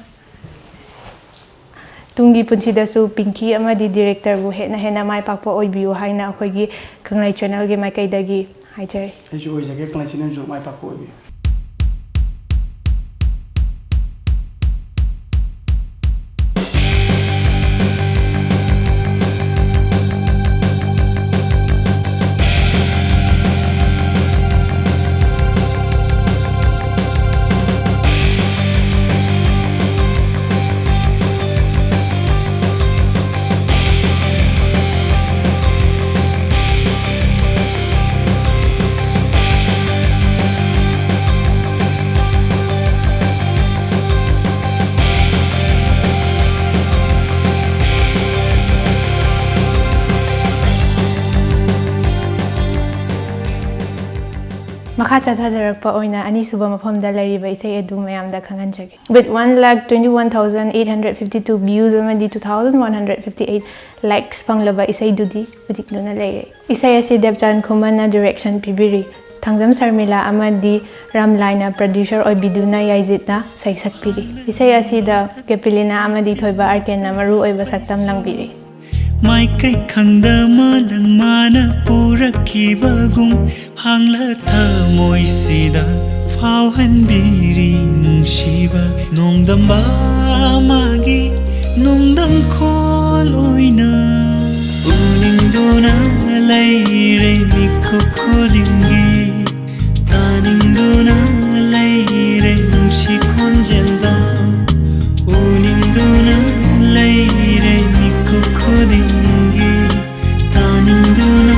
ꯇꯨꯡꯒꯤ ꯄꯨꯟꯁꯤꯗꯁꯨ ꯄꯤꯡꯀꯤ ꯑꯃꯗꯤ ꯗꯤꯔꯦꯛꯇꯔꯕꯨ ꯍꯦꯟꯅ ꯍꯦꯟꯅ ꯃꯥꯏ ꯄꯥꯛꯄ ꯑꯣꯏꯕꯤꯌꯨ ꯍꯥꯏꯅ ꯑꯩꯈꯣꯏꯒꯤ ꯀꯪꯂꯩ ꯆꯦꯅꯦꯜꯒꯤ ꯃꯥꯏꯀꯩꯗꯒꯤ ꯍꯥꯏꯖꯔꯤ꯫ ꯑꯩꯁꯨ ꯑꯣꯏꯖꯒꯦ, ꯀꯪꯂꯩ ꯆꯦꯅꯦꯜꯁꯨ ꯃꯥꯏ ꯄꯥꯛꯄ ꯑꯣꯏꯕꯤꯌꯨ꯫ ꯃꯈꯥ ꯆꯠꯊꯖꯔꯛꯄ ꯑꯣꯏꯅ ꯑꯅꯤꯁꯨꯕ ꯃꯐꯝꯗ ꯂꯩꯔꯤꯕ ꯏꯁꯩ ꯑꯗꯨ ꯃꯌꯥꯝꯗ ꯈꯪꯍꯟꯖꯒꯦ꯫ With one lakh twenty one thousand eight hundred fifty two views ꯑꯃꯗꯤ two thousand one hundred fifty eight likes ꯐꯪꯂꯕ ꯏꯁꯩꯗꯨꯗꯤ ꯎꯗꯤꯛꯇꯨꯅ ꯂꯩꯔꯦ꯫ ꯏꯁꯩ ꯑꯁꯤ ꯗꯦꯕꯆꯥꯟ ꯈꯨꯃꯟꯅ direction ꯄꯤꯕꯤꯔꯤ꯫ ꯊꯥꯡꯖꯝ ꯁꯔꯃꯤꯂꯥ ꯑꯃꯗꯤ ꯔꯥꯝꯂꯥꯏꯅ producer ꯑꯣꯏꯕꯤꯗꯨꯅ ꯌꯥꯏꯖꯤꯠꯅ ꯁꯩꯁꯛꯄꯤꯔꯤ꯫ ꯏꯁꯩ ꯑꯁꯤꯗ ꯀꯦꯄꯤꯂꯤꯅꯥ ꯑꯃꯗꯤ ꯊꯣꯏꯕ ꯑꯥꯔꯀꯦꯟꯅ ꯃꯔꯨ ꯑꯣꯏꯕ ꯁꯛꯇꯝ ꯂꯥꯡꯕꯤꯔꯤ꯫ ꯃꯥꯏꯀꯩ ꯈꯪꯗ ꯃꯥꯂꯪ ꯃꯥꯅ ꯄꯨꯔꯛꯈꯤꯕꯒꯨꯝ ꯍꯥꯡꯂ ꯊꯃꯣꯏꯁꯤꯗ ꯐꯥꯎꯍꯟꯕꯤꯔꯤ ꯅꯨꯡꯁꯤꯕ ꯅꯣꯡꯗꯝꯕ ꯑꯃꯒꯤ ꯅꯣꯡꯗꯝ ꯈꯣꯜ ꯑꯣꯏꯅ꯫ ꯎꯅꯤꯡꯗꯨꯅ ꯂꯩꯔꯦ ꯃꯤꯀꯨꯞ ꯈꯨꯗꯤꯡꯒꯤ, ꯇꯥꯅꯤꯡꯗꯨꯅ ꯂꯩꯔꯦ ꯅꯨꯡꯁꯤ ꯈꯣꯟꯖꯦꯜꯗ꯫ ꯎꯅꯤꯡꯗꯨꯅ ꯂꯩꯔꯦ ꯃꯤꯀꯨꯞ ꯈꯨꯗꯤꯡꯒꯤ, ꯇꯥꯅꯤꯡꯗꯨꯅ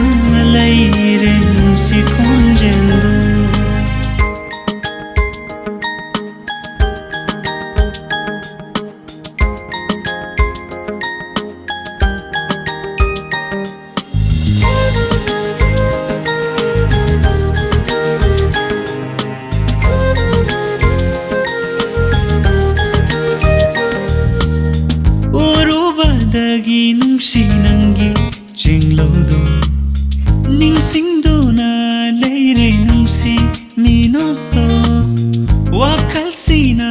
ꯂꯩꯔꯦ ꯅꯨꯡꯁꯤ ꯈꯣꯟꯖꯦꯜꯗꯣ꯫ ꯎꯔꯨꯕꯗꯒꯤ ꯅꯨꯡꯁꯤ ꯅꯪꯒꯤ ꯆꯤꯡꯂꯧꯗꯣ, ꯅꯤꯡꯁꯤꯡꯗꯨꯅ ꯂꯩꯔꯦ ꯅꯨꯡꯁꯤ ꯃꯤꯅꯣꯛꯇꯣ꯫ ꯋꯥꯈꯜꯁꯤꯅ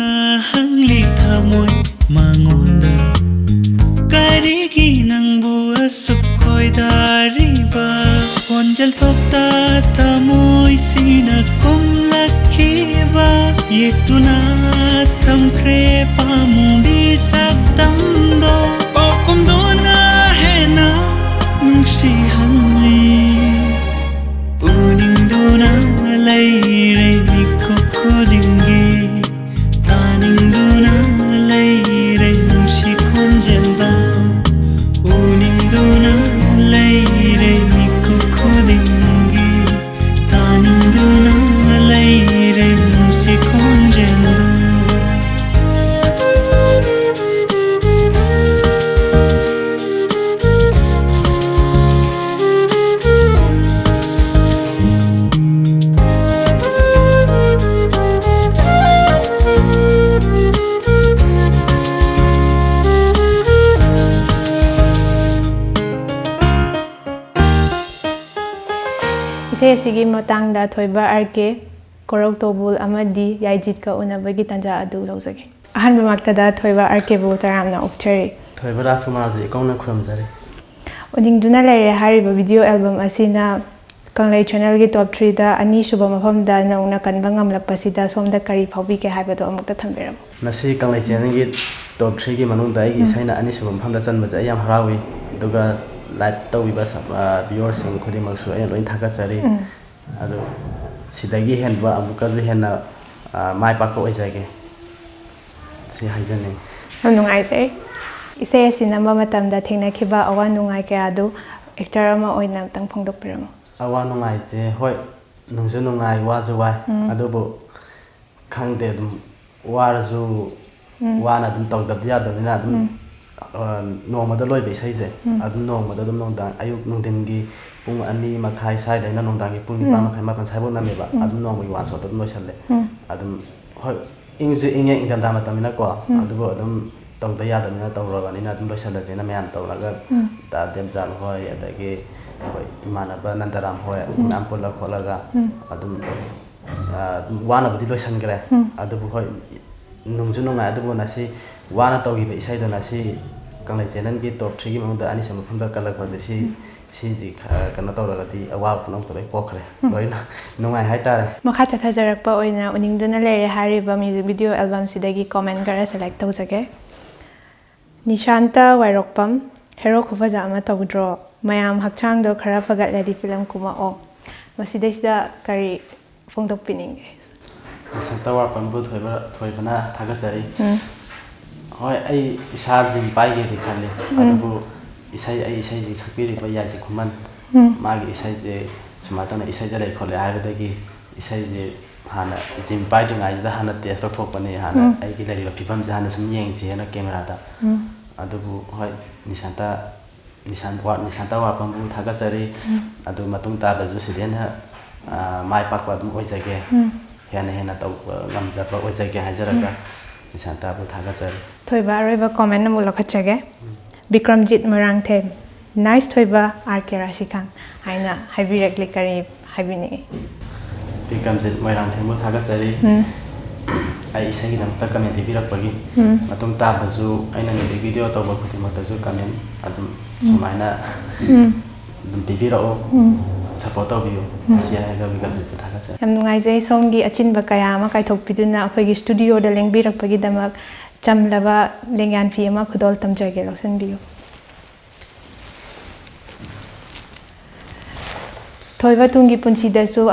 ꯍꯪꯂꯤ ꯊꯃꯣꯏ ꯃꯉꯣꯟꯗ, ꯀꯔꯤꯒꯤ ꯅꯪꯕꯨ ꯑꯁꯨꯛ ꯈꯣꯏꯗꯥꯔꯤꯕ? ꯈꯣꯟꯖꯦꯜ ꯊꯣꯛꯇ ꯊꯃꯣꯏꯁꯤꯅ ꯈꯨꯝꯂꯛꯈꯤꯕ, ꯌꯦꯛꯇꯨꯅ ꯊꯝꯈ꯭ꯔꯦ ꯄꯥꯃꯨꯕꯤ ꯁꯛꯇꯝꯗꯣ꯫ ꯄꯥꯎꯈꯨꯝꯗꯨꯅ ꯍꯦꯟꯅ ꯅꯨꯡꯁꯤꯍꯜꯂꯤ꯫ ꯎꯅꯤꯡꯗꯨꯅ ꯂꯩꯔꯦ ꯃꯤꯀꯨꯞ ꯈꯨꯗꯤꯡꯒꯤ, ꯇꯥꯅꯤꯡꯗꯨꯅ ꯂꯩꯔꯦ ꯅꯨꯡꯁꯤ ꯈꯣꯟꯖꯦꯜꯗ꯫ ꯎꯅꯤꯡꯗꯨꯅ ꯂꯩꯔꯦ ꯃꯤꯀꯨꯞ ꯈꯨꯗꯤꯡꯒꯤ, ꯇꯥꯅꯤꯡꯗꯨꯅ ꯂꯩꯔꯦ ꯅꯨꯡꯁꯤ ꯈꯣꯟꯖꯦꯜꯗꯣ꯫ ꯏꯁꯩ ꯑꯁꯤꯒꯤ ꯃꯇꯥꯡꯗ ꯊꯣꯏꯕ ꯑꯥꯔ ꯀꯦ, ꯀꯣꯔꯧ ꯇꯣꯕꯨꯜ ꯑꯃꯗꯤ ꯌꯥꯏꯖꯤꯠꯀ ꯎꯅꯕꯒꯤ ꯇꯥꯟꯖꯥ ꯑꯗꯨ ꯂꯧꯖꯒꯦ꯫ ꯑꯍꯥꯟꯕꯃꯛꯇꯗ ꯊꯣꯏꯕ ꯑꯥꯔ ꯀꯦꯕꯨ ꯇꯔꯥꯝꯅ ꯑꯣꯛꯆꯔꯤ꯫ ꯊꯣꯏꯕ ꯔꯥꯖꯀꯨꯃꯥꯔꯁꯨ ꯏꯀꯧꯅ ꯈꯨꯔꯨꯝꯖꯔꯤ꯫ ꯎꯅꯤꯡꯗꯨꯅ ꯂꯩꯔꯦ ꯍꯥꯏꯔꯤꯕ ꯚꯤꯗꯤꯑꯣ ꯑꯦꯜꯕꯝ ꯑꯁꯤꯅ ꯀꯪꯂꯩ ꯆꯦꯅꯦꯜꯒꯤ ꯇꯣꯞ ꯊ꯭ꯔꯤꯗ ꯑꯅꯤꯁꯨꯕ ꯃꯐꯝꯗ ꯅꯧꯅ ꯀꯟꯕ ꯉꯝꯂꯛꯄꯁꯤꯗ ꯁꯣꯝꯗ ꯀꯔꯤ ꯐꯥꯎꯕꯤꯒꯦ ꯍꯥꯏꯕꯗꯣ ꯑꯃꯨꯛꯇ ꯊꯝꯕꯤꯔꯝꯃꯨ꯫ ꯉꯁꯤ ꯀꯪꯂꯩ ꯆꯦꯅꯦꯜꯒꯤ ꯇꯣꯞ ꯊ꯭ꯔꯤꯒꯤ ꯃꯅꯨꯡꯗ ꯑꯩꯒꯤ ꯎꯝ꯫ ꯏꯁꯩꯅ ꯑꯅꯤꯁꯨꯕ ꯃꯐꯝꯗ ꯆꯟꯕꯁꯦ ꯑꯩ ꯌꯥꯝ ꯍꯔꯥꯎꯏ꯫ ꯑꯗꯨꯒ ꯂꯥꯏꯛ ꯇꯧꯕꯤꯕ ꯁꯞ-, ꯑ, ꯚ꯭ꯌꯨꯋꯔꯁꯤꯡ ꯈꯨꯗꯤꯡꯃꯛꯁꯨ ꯑꯩꯅ ꯂꯣꯏ ꯊꯥꯒꯠꯆꯔꯤ꯫ ꯎꯝ꯫ ꯑꯗꯨ ꯁꯤꯗꯒꯤ ꯍꯦꯟꯕ ꯑꯃꯨꯛꯀꯁꯨ ꯍꯦꯟꯅ, ꯑ, ꯃꯥꯏ ꯄꯥꯛꯄ ꯑꯣꯏꯖꯒꯦ꯫ ꯁꯤ ꯍꯥꯏꯖꯅꯤꯡꯉꯤ꯫ ꯌꯥꯝ ꯅꯨꯡꯉꯥꯏꯖꯩ꯫ ꯏꯁꯩ ꯑꯁꯤ ꯅꯝꯕ ꯃꯇꯝꯗ ꯊꯦꯡꯅꯈꯤꯕ ꯑꯋꯥ ꯅꯨꯡꯉꯥꯏ ꯀꯌꯥꯗꯨ ꯑꯦꯛꯇꯔ ꯑꯃ ꯑꯣꯏꯅ ꯑꯝꯇꯪ ꯐꯣꯡꯗꯣꯛꯄꯤꯔꯝꯃꯨ꯫ ꯑꯋꯥ ꯅꯨꯡꯉꯥꯏꯁꯦ, ꯍꯣꯏ, ꯅꯨꯡꯁꯨ ꯅꯨꯡꯉꯥꯏ, ꯋꯥꯁꯨ ꯋꯥꯏ꯫ ꯎꯝ꯫ ꯑꯗꯨꯕꯨ ꯈꯪꯗꯦ, ꯑꯗꯨꯝ ꯋꯥꯔꯁꯨ ꯎꯝ꯫ ꯋꯥꯅ ꯑꯗꯨꯝ ꯇꯧꯗꯕꯗꯤ ꯌꯥꯗꯕꯅꯤꯅ ꯑꯗꯨꯝ, ꯎꯝ꯫ ꯑ, ꯅꯣꯡꯃꯗ ꯂꯣꯏꯕ ꯏꯁꯩꯁꯦ, ꯎꯝ꯫ ꯑꯗꯨꯝ ꯅꯣꯡꯃꯗ ꯑꯗꯨꯝ ꯅꯨꯡꯗꯥꯡ, ꯑꯌꯨꯛ ꯅꯨꯡꯊꯤꯟꯒꯤ ꯄꯨꯡ ꯑꯅꯤ ꯃꯈꯥꯏ ꯁ꯭ꯋꯥꯏꯗꯩꯅ ꯅꯨꯡꯗꯥꯡꯒꯤ ꯄꯨꯡ ꯅꯤꯄꯥꯟ ꯎꯝ꯫ ꯃꯈꯥꯏ, ꯃꯥꯄꯟ ꯁ꯭ꯋꯥꯏꯐꯥꯎ ꯅꯝꯃꯦꯕ꯫ ꯎꯝ꯫ ꯑꯗꯨꯝ ꯅꯣꯡꯃꯒꯤ ꯋꯥꯟ ꯁꯣꯠꯇ ꯑꯗꯨꯝ ꯂꯣꯏꯁꯜꯂꯦ꯫ ꯎꯝ꯫ ꯑꯗꯨꯝ, ꯍꯣꯏ, ꯏꯪꯁꯨ ꯏꯪꯉꯦ, ꯏꯪꯊꯝꯊꯥ ꯃꯇꯝꯅꯤꯅꯀꯣ, ꯎꯝ꯫ ꯑꯗꯨꯕꯨ ꯑꯗꯨꯝ ꯇꯧꯗ ꯌꯥꯗꯕꯅꯤꯅ ꯇꯧꯔꯕꯅꯤꯅ ꯑꯗꯨꯝ ꯂꯣꯏꯁꯜꯂꯁꯦꯅ ꯃꯌꯥꯝ ꯇꯧꯔꯒ, ꯎꯝ꯫ ꯗꯥ ꯗꯦꯝꯆꯥꯟ ꯍꯣꯏ, ꯑꯗꯒꯤ ꯑꯩꯈꯣꯏ ꯏꯃꯥꯟꯅꯕ ꯅꯟꯗꯔꯥꯝ ꯍꯣꯏ, ꯎꯝ꯫ ꯃꯌꯥꯝ ꯄꯨꯜꯂ ꯈꯣꯠꯂꯒ ꯎꯝ꯫ ꯑꯗꯨꯝ, ꯑ, ꯋꯥꯅꯕꯨꯗꯤ ꯂꯣꯏꯁꯟꯈ꯭ꯔꯦ꯫ ꯎꯝ꯫ ꯑꯗꯨꯕꯨ ꯍꯣꯏ, ꯅꯨꯡꯁꯨ ꯅꯨꯡꯉꯥꯏ, ꯑꯗꯨꯕꯨ ꯉꯁꯤ ꯋꯥꯅ ꯇꯧꯈꯤꯕ ꯏꯁꯩꯗꯣ ꯉꯁꯤ ꯀꯪꯂꯩ ꯆꯦꯅꯦꯜꯒꯤ ꯇꯣꯞ ꯊ꯭ꯔꯤꯒꯤ ꯃꯅꯨꯡꯗ ꯑꯅꯤꯁꯨꯕ ꯃꯐꯝꯗ ꯀꯜꯂꯛꯄꯁꯦ, ꯁꯤ, ꯎꯝ꯫ ꯁꯤꯁꯤ ꯈ-, ꯀꯩꯅꯣ ꯇꯧꯔꯒꯗꯤ ꯑꯋꯥꯕ ꯄꯨꯝꯅꯃꯛꯇꯣ ꯂꯣꯏ ꯀꯣꯛꯈ꯭ꯔꯦ꯫ ꯎꯝ꯫ ꯂꯣꯏꯅ ꯅꯨꯡꯉꯥꯏ ꯍꯥꯏꯇꯥꯔꯦ꯫ ꯃꯈꯥ ꯆꯠꯊꯖꯔꯛꯄ ꯑꯣꯏꯅ ꯎꯅꯤꯡꯗꯨꯅ ꯂꯩꯔꯦ ꯍꯥꯏꯔꯤꯕ ꯃ꯭ꯌꯨꯖꯤꯛ ꯚꯤꯗꯤꯑꯣ ꯑꯦꯜꯕꯝꯁꯤꯗꯒꯤ ꯀꯣꯃꯦꯟ ꯈꯔ ꯁꯦꯂꯦꯛ ꯇꯧꯖꯒꯦ꯫ ꯅꯤꯁꯥꯟꯇ ꯋꯥꯏꯔꯣꯛꯄꯝ, ꯍꯦꯔꯣ ꯈꯨꯐꯖ ꯑꯃ ꯇꯧꯗ꯭ꯔꯣ? ꯃꯌꯥꯝ ꯍꯛꯆꯥꯡꯗꯣ ꯈꯔ ꯐꯒꯠꯂꯗꯤ ꯐꯤꯂꯝ ꯀꯨꯝꯃꯛꯑꯣ꯫ ꯃꯁꯤꯗꯩꯁꯤꯗ ꯀꯔꯤ ꯐꯣꯡꯗꯣꯛꯄꯤꯅꯤꯡꯒꯦ? ꯅꯤꯁꯥꯟꯇ ꯋꯥꯏꯔꯣꯛꯄꯝꯕꯨ ꯊꯣꯏꯕ, ꯊꯣꯏꯕꯅ ꯊꯥꯒꯠꯆꯔꯤ꯫ ꯎꯝ꯫ ꯍꯣꯏ, ꯑꯩ ꯏꯁꯥ ꯖꯤꯝ ꯄꯥꯏꯒꯦꯗꯤ ꯈꯜꯂꯤ, ꯎꯝ꯫ ꯑꯗꯨꯕꯨ ꯏꯁꯩ, ꯑꯩ ꯏꯁꯩꯁꯤ ꯁꯛꯄꯤꯔꯤꯕ ꯌꯥꯏꯖꯤꯛ ꯈꯨꯃꯟ, ꯎꯝ꯫ ꯃꯥꯒꯤ ꯏꯁꯩꯁꯦ ꯁꯨꯃꯥꯏꯅ ꯇꯧꯅ ꯏꯁꯩꯗ ꯂꯩ ꯈꯣꯠꯂꯦ ꯍꯥꯏꯕꯗꯒꯤ ꯏꯁꯩꯁꯦ ꯍꯥꯟꯅ ꯖꯤꯝ ꯄꯥꯏꯗ꯭ꯔꯤꯉꯩꯁꯤꯗ ꯍꯥꯟꯅ ꯇꯦꯁ ꯇꯧꯊꯣꯛꯄꯅꯤ, ꯍꯥꯟꯅ ꯎꯝ꯫ ꯑꯩꯒꯤ ꯂꯩꯔꯤꯕ ꯐꯤꯕꯝꯁꯦ ꯍꯥꯟꯅ ꯁꯨꯝ ꯌꯦꯡꯁꯦꯅ ꯀꯦꯃꯦꯔꯥꯗ꯫ ꯎꯝ꯫ ꯑꯗꯨꯕꯨ ꯍꯣꯏ, ꯅꯤꯁꯥꯟꯇ, ꯅꯤꯁꯥꯟ ꯋꯥ-, ꯅꯤꯁꯥꯟꯇ ꯋꯥꯏꯔꯣꯛꯄꯝꯕꯨ ꯊꯥꯒꯠꯆꯔꯤ꯫ ꯎꯝ꯫ ꯑꯗꯨ ꯃꯇꯨꯡ ꯇꯥꯕꯗꯁꯨ ꯁꯤꯗꯩ ꯍꯦꯟꯅ, ꯑ, ꯃꯥꯏ ꯄꯥꯛꯄ ꯑꯗꯨꯝ ꯑꯣꯏꯖꯒꯦ꯫ ꯎꯝ꯫ ꯍꯦꯟꯅ ꯍꯦꯟꯅ ꯇꯧꯕ ꯉꯝꯖꯕ ꯑꯣꯏꯖꯒꯦ ꯍꯥꯏꯖꯔꯒ ꯎꯝ꯫ ꯅꯤꯁꯥꯟꯇꯕꯨ ꯊꯥꯒꯠꯆꯔꯤ꯫ ꯊꯣꯏꯕ, ꯑꯔꯣꯏꯕ ꯀꯣꯃꯦꯟ ꯑꯃꯨꯛ ꯂꯧꯈꯠꯆꯒꯦ꯫ ꯎꯝ꯫ ꯕꯤꯀ꯭ꯔꯝꯖꯤꯠ ꯃꯣꯏꯔꯥꯡꯊꯦꯝ, "Nice ꯊꯣꯏꯕ, ꯑꯥꯔ ꯀꯦ ꯔꯥꯁꯤꯈꯥꯟ" ꯍꯥꯏꯅ ꯍꯥꯏꯕꯤꯔꯛꯂꯤ꯫ ꯀꯔꯤ ꯍꯥꯏꯕꯤꯅꯤꯡꯉꯤ꯫ ꯕꯤꯀ꯭ꯔꯝꯖꯤꯠ ꯃꯣꯏꯔꯥꯡꯊꯦꯝꯕꯨ ꯊꯥꯒꯠꯆꯔꯤ꯫ ꯎꯝ, ꯑꯩ ꯏꯁꯩꯒꯤꯗꯃꯛꯇ ꯀꯃꯦꯟ ꯄꯤꯕꯤꯔꯛꯄꯒꯤ꯫ ꯎꯝ, ꯃꯇꯨꯡ ꯇꯥꯕꯗꯁꯨ ꯑꯩꯅ ꯃ꯭ꯌꯨꯖꯤꯛ ꯚꯤꯗꯤꯑꯣ ꯇꯧꯕ ꯈꯨꯗꯤꯡꯃꯛꯇꯁꯨ ꯀꯃꯦꯟ ꯑꯗꯨꯝ ꯁꯨꯃꯥꯏꯅ ꯎꯝ, ꯑꯗꯨꯝ ꯄꯤꯕꯤꯔꯛꯑꯣ, ꯎꯝ꯫ ꯁꯄꯣꯔꯠ ꯇꯧꯕꯤꯌꯨ꯫ ꯎꯝ꯫ ꯁꯤ ꯍꯥꯏꯔꯒ ꯕꯤꯀ꯭ꯔꯝꯖꯤꯠꯄꯨ ꯊꯥꯒꯠꯆꯔꯤ꯫ ꯌꯥꯝ ꯅꯨꯡꯉꯥꯏꯖꯩ, ꯁꯣꯝꯒꯤ ꯑꯆꯤꯟꯕ ꯀꯌꯥ ꯑꯃ ꯀꯥꯏꯊꯣꯛꯄꯤꯗꯨꯅ ꯑꯩꯈꯣꯏꯒꯤ ꯁ꯭ꯇꯨꯗꯤꯑꯣꯗ ꯂꯦꯡꯕꯤꯔꯛꯄꯒꯤꯗꯃꯛ꯫ ꯆꯝꯂꯕ ꯂꯦꯡꯌꯥꯟ ꯐꯤ ꯑꯃ ꯈꯨꯗꯣꯜ ꯇꯝꯖꯒꯦ, ꯂꯧꯁꯤꯟꯕꯤꯌꯨ꯫ ꯊꯣꯏꯕ ꯇꯨꯡꯒꯤ ꯄꯨꯟꯁꯤꯗꯁꯨ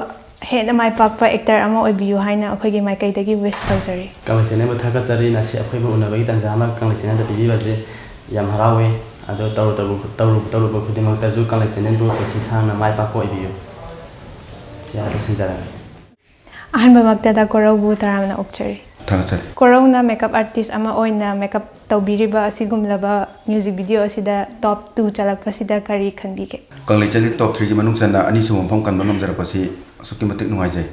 ꯍꯦꯟꯅ ꯃꯥꯏ ꯄꯥꯛꯄ ꯑꯦꯛꯇꯔ ꯑꯃ ꯑꯣꯏꯕꯤꯌꯨ ꯍꯥꯏꯅ ꯑꯩꯈꯣꯏꯒꯤ ꯃꯥꯏꯀꯩꯗꯒꯤ ꯋꯤꯁ ꯇꯧꯖꯔꯤ꯫ ꯀꯪꯂꯩ ꯆꯦꯅꯦꯜꯕꯨ ꯊꯥꯒꯠꯆꯔꯤ꯫ ꯉꯁꯤ ꯑꯩꯈꯣꯏꯕꯨ ꯎꯅꯕꯒꯤ ꯇꯥꯟꯖꯥ ꯑꯃ ꯀꯪꯂꯩ ꯆꯦꯅꯦꯜꯗ ꯄꯤꯕꯤꯕꯁꯦ ꯌꯥꯝ ꯍꯔꯥꯎꯋꯤ꯫ ꯑꯗꯣ ꯇꯧꯔꯨ ꯇꯧꯔꯨ ꯇꯧꯔꯨ ꯇꯧꯔꯨꯕ ꯈꯨꯗꯤꯡꯃꯛꯇꯁꯨ ꯀꯪꯂꯩ ꯆꯦꯅꯦꯜꯕꯨ ꯄꯨꯟꯁꯤ ꯁꯥꯡꯅ ꯃꯥꯏ ꯄꯥꯛꯄ ꯑꯣꯏꯕꯤꯌꯨ꯫ ꯁꯤ ꯍꯥꯏꯔ ꯂꯣꯏꯁꯤꯟꯖꯔꯒꯦ꯫ ꯑꯍꯥꯟꯕꯃꯛꯇꯗ ꯀꯣꯔꯧꯕꯨ ꯇꯔꯥꯝꯅ ꯑꯣꯛꯆꯔꯤ꯫ ꯊꯥꯒꯠꯆꯔꯤ꯫ ꯀꯣꯔꯧꯅ ꯃꯦꯀꯞ ꯑꯥꯔꯇꯤꯁ ꯑꯃ ꯑꯣꯏꯅ ꯃꯦꯀꯞ ꯇꯧꯕꯤꯔꯤꯕ ꯑꯁꯤꯒꯨꯝꯂꯕ ꯃ꯭ꯌꯨꯖꯤꯛ ꯚꯤꯗꯤꯑꯣ ꯑꯁꯤꯗ ꯇꯣꯞ ꯇꯨ ꯆꯜꯂꯛꯄꯁꯤꯗ ꯀꯔꯤ ꯈꯟꯕꯤꯒꯦ? ꯀꯪꯂꯩ ꯆꯦꯅꯦꯜ ꯇꯣꯞ ꯊ꯭ꯔꯤꯒꯤ ꯃꯅꯨꯡ ꯆꯟꯅ ꯑꯅꯤꯁꯨꯕ ꯃꯐꯝ ꯀꯟꯕ ꯉꯝꯖꯔꯛꯄꯁꯤ ꯑꯁꯨꯛꯀꯤ ꯃꯇꯤꯛ ꯅꯨꯡꯉꯥꯏꯖꯩ꯫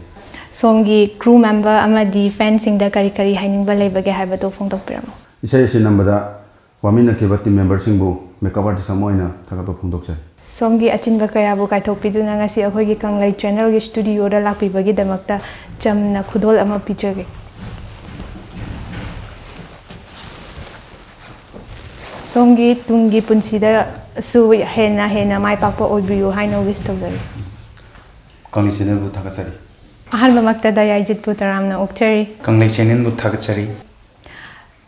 ꯁꯣꯝꯒꯤ ꯀ꯭ꯔꯨ ꯃꯦꯝꯕꯔ ꯑꯃꯗꯤ ꯐꯦꯟꯁꯤꯡꯗ ꯀꯔꯤ ꯀꯔꯤ ꯍꯥꯏꯅꯤꯡꯕ ꯂꯩꯕꯒꯦ ꯍꯥꯏꯕꯗꯨ ꯐꯣꯡꯗꯣꯛꯄꯤꯔꯝꯃꯨ꯫ ꯏꯁꯩ ꯑꯁꯤ ꯅꯝꯕꯗ ꯋꯥꯃꯤꯟꯅꯈꯤꯕ ꯇꯤꯝ ꯃꯦꯝꯕꯔꯁꯤꯡꯕꯨ ꯃꯦꯀꯞ ꯑꯥꯔꯇꯤꯁ ꯑꯃ ꯑꯣꯏꯅ ꯊꯥꯒꯠꯄ ꯐꯣꯡꯗꯣꯛꯆꯔꯤ꯫ ꯁꯣꯝꯒꯤ ꯑꯆꯤꯟꯕ ꯀꯌꯥꯕꯨ ꯀꯥꯏꯊꯣꯛꯄꯤꯗꯨꯅ ꯉꯁꯤ ꯑꯩꯈꯣꯏꯒꯤ ꯀꯪꯂꯩ ꯆꯦꯅꯦꯜꯒꯤ ꯁ꯭ꯇꯨꯗꯤꯑꯣꯗ ꯂꯥꯛꯄꯤꯕꯒꯤꯗꯃꯛꯇ ꯆꯝꯅ ꯈꯨꯗꯣꯜ ꯑꯃ ꯄꯤꯖꯒꯦ꯫ ꯁꯣꯝꯒꯤ ꯇꯨꯡꯒꯤ ꯄꯨꯟꯁꯤꯗꯁꯨ ꯍꯦꯟꯅ ꯍꯦꯟꯅ ꯃꯥꯏ ꯄꯥꯛꯄ ꯑꯣꯏꯕꯤꯌꯨ ꯍꯥꯏꯅ ꯋꯤꯁ ꯇꯧꯖꯔꯤ꯫ ꯀꯪꯂꯩ ꯆꯦꯅꯦꯜꯕꯨ ꯊꯥꯒꯠꯆꯔꯤ꯫ ꯑꯍꯥꯟꯕꯃꯛꯇꯗ ꯌꯥꯏꯖꯤꯠꯄꯨ ꯇꯔꯥꯝꯅ ꯑꯣꯛꯆꯔꯤ꯫ ꯀꯪꯂꯩ ꯆꯦꯅꯦꯜꯕꯨ ꯊꯥꯒꯠꯆꯔꯤ꯫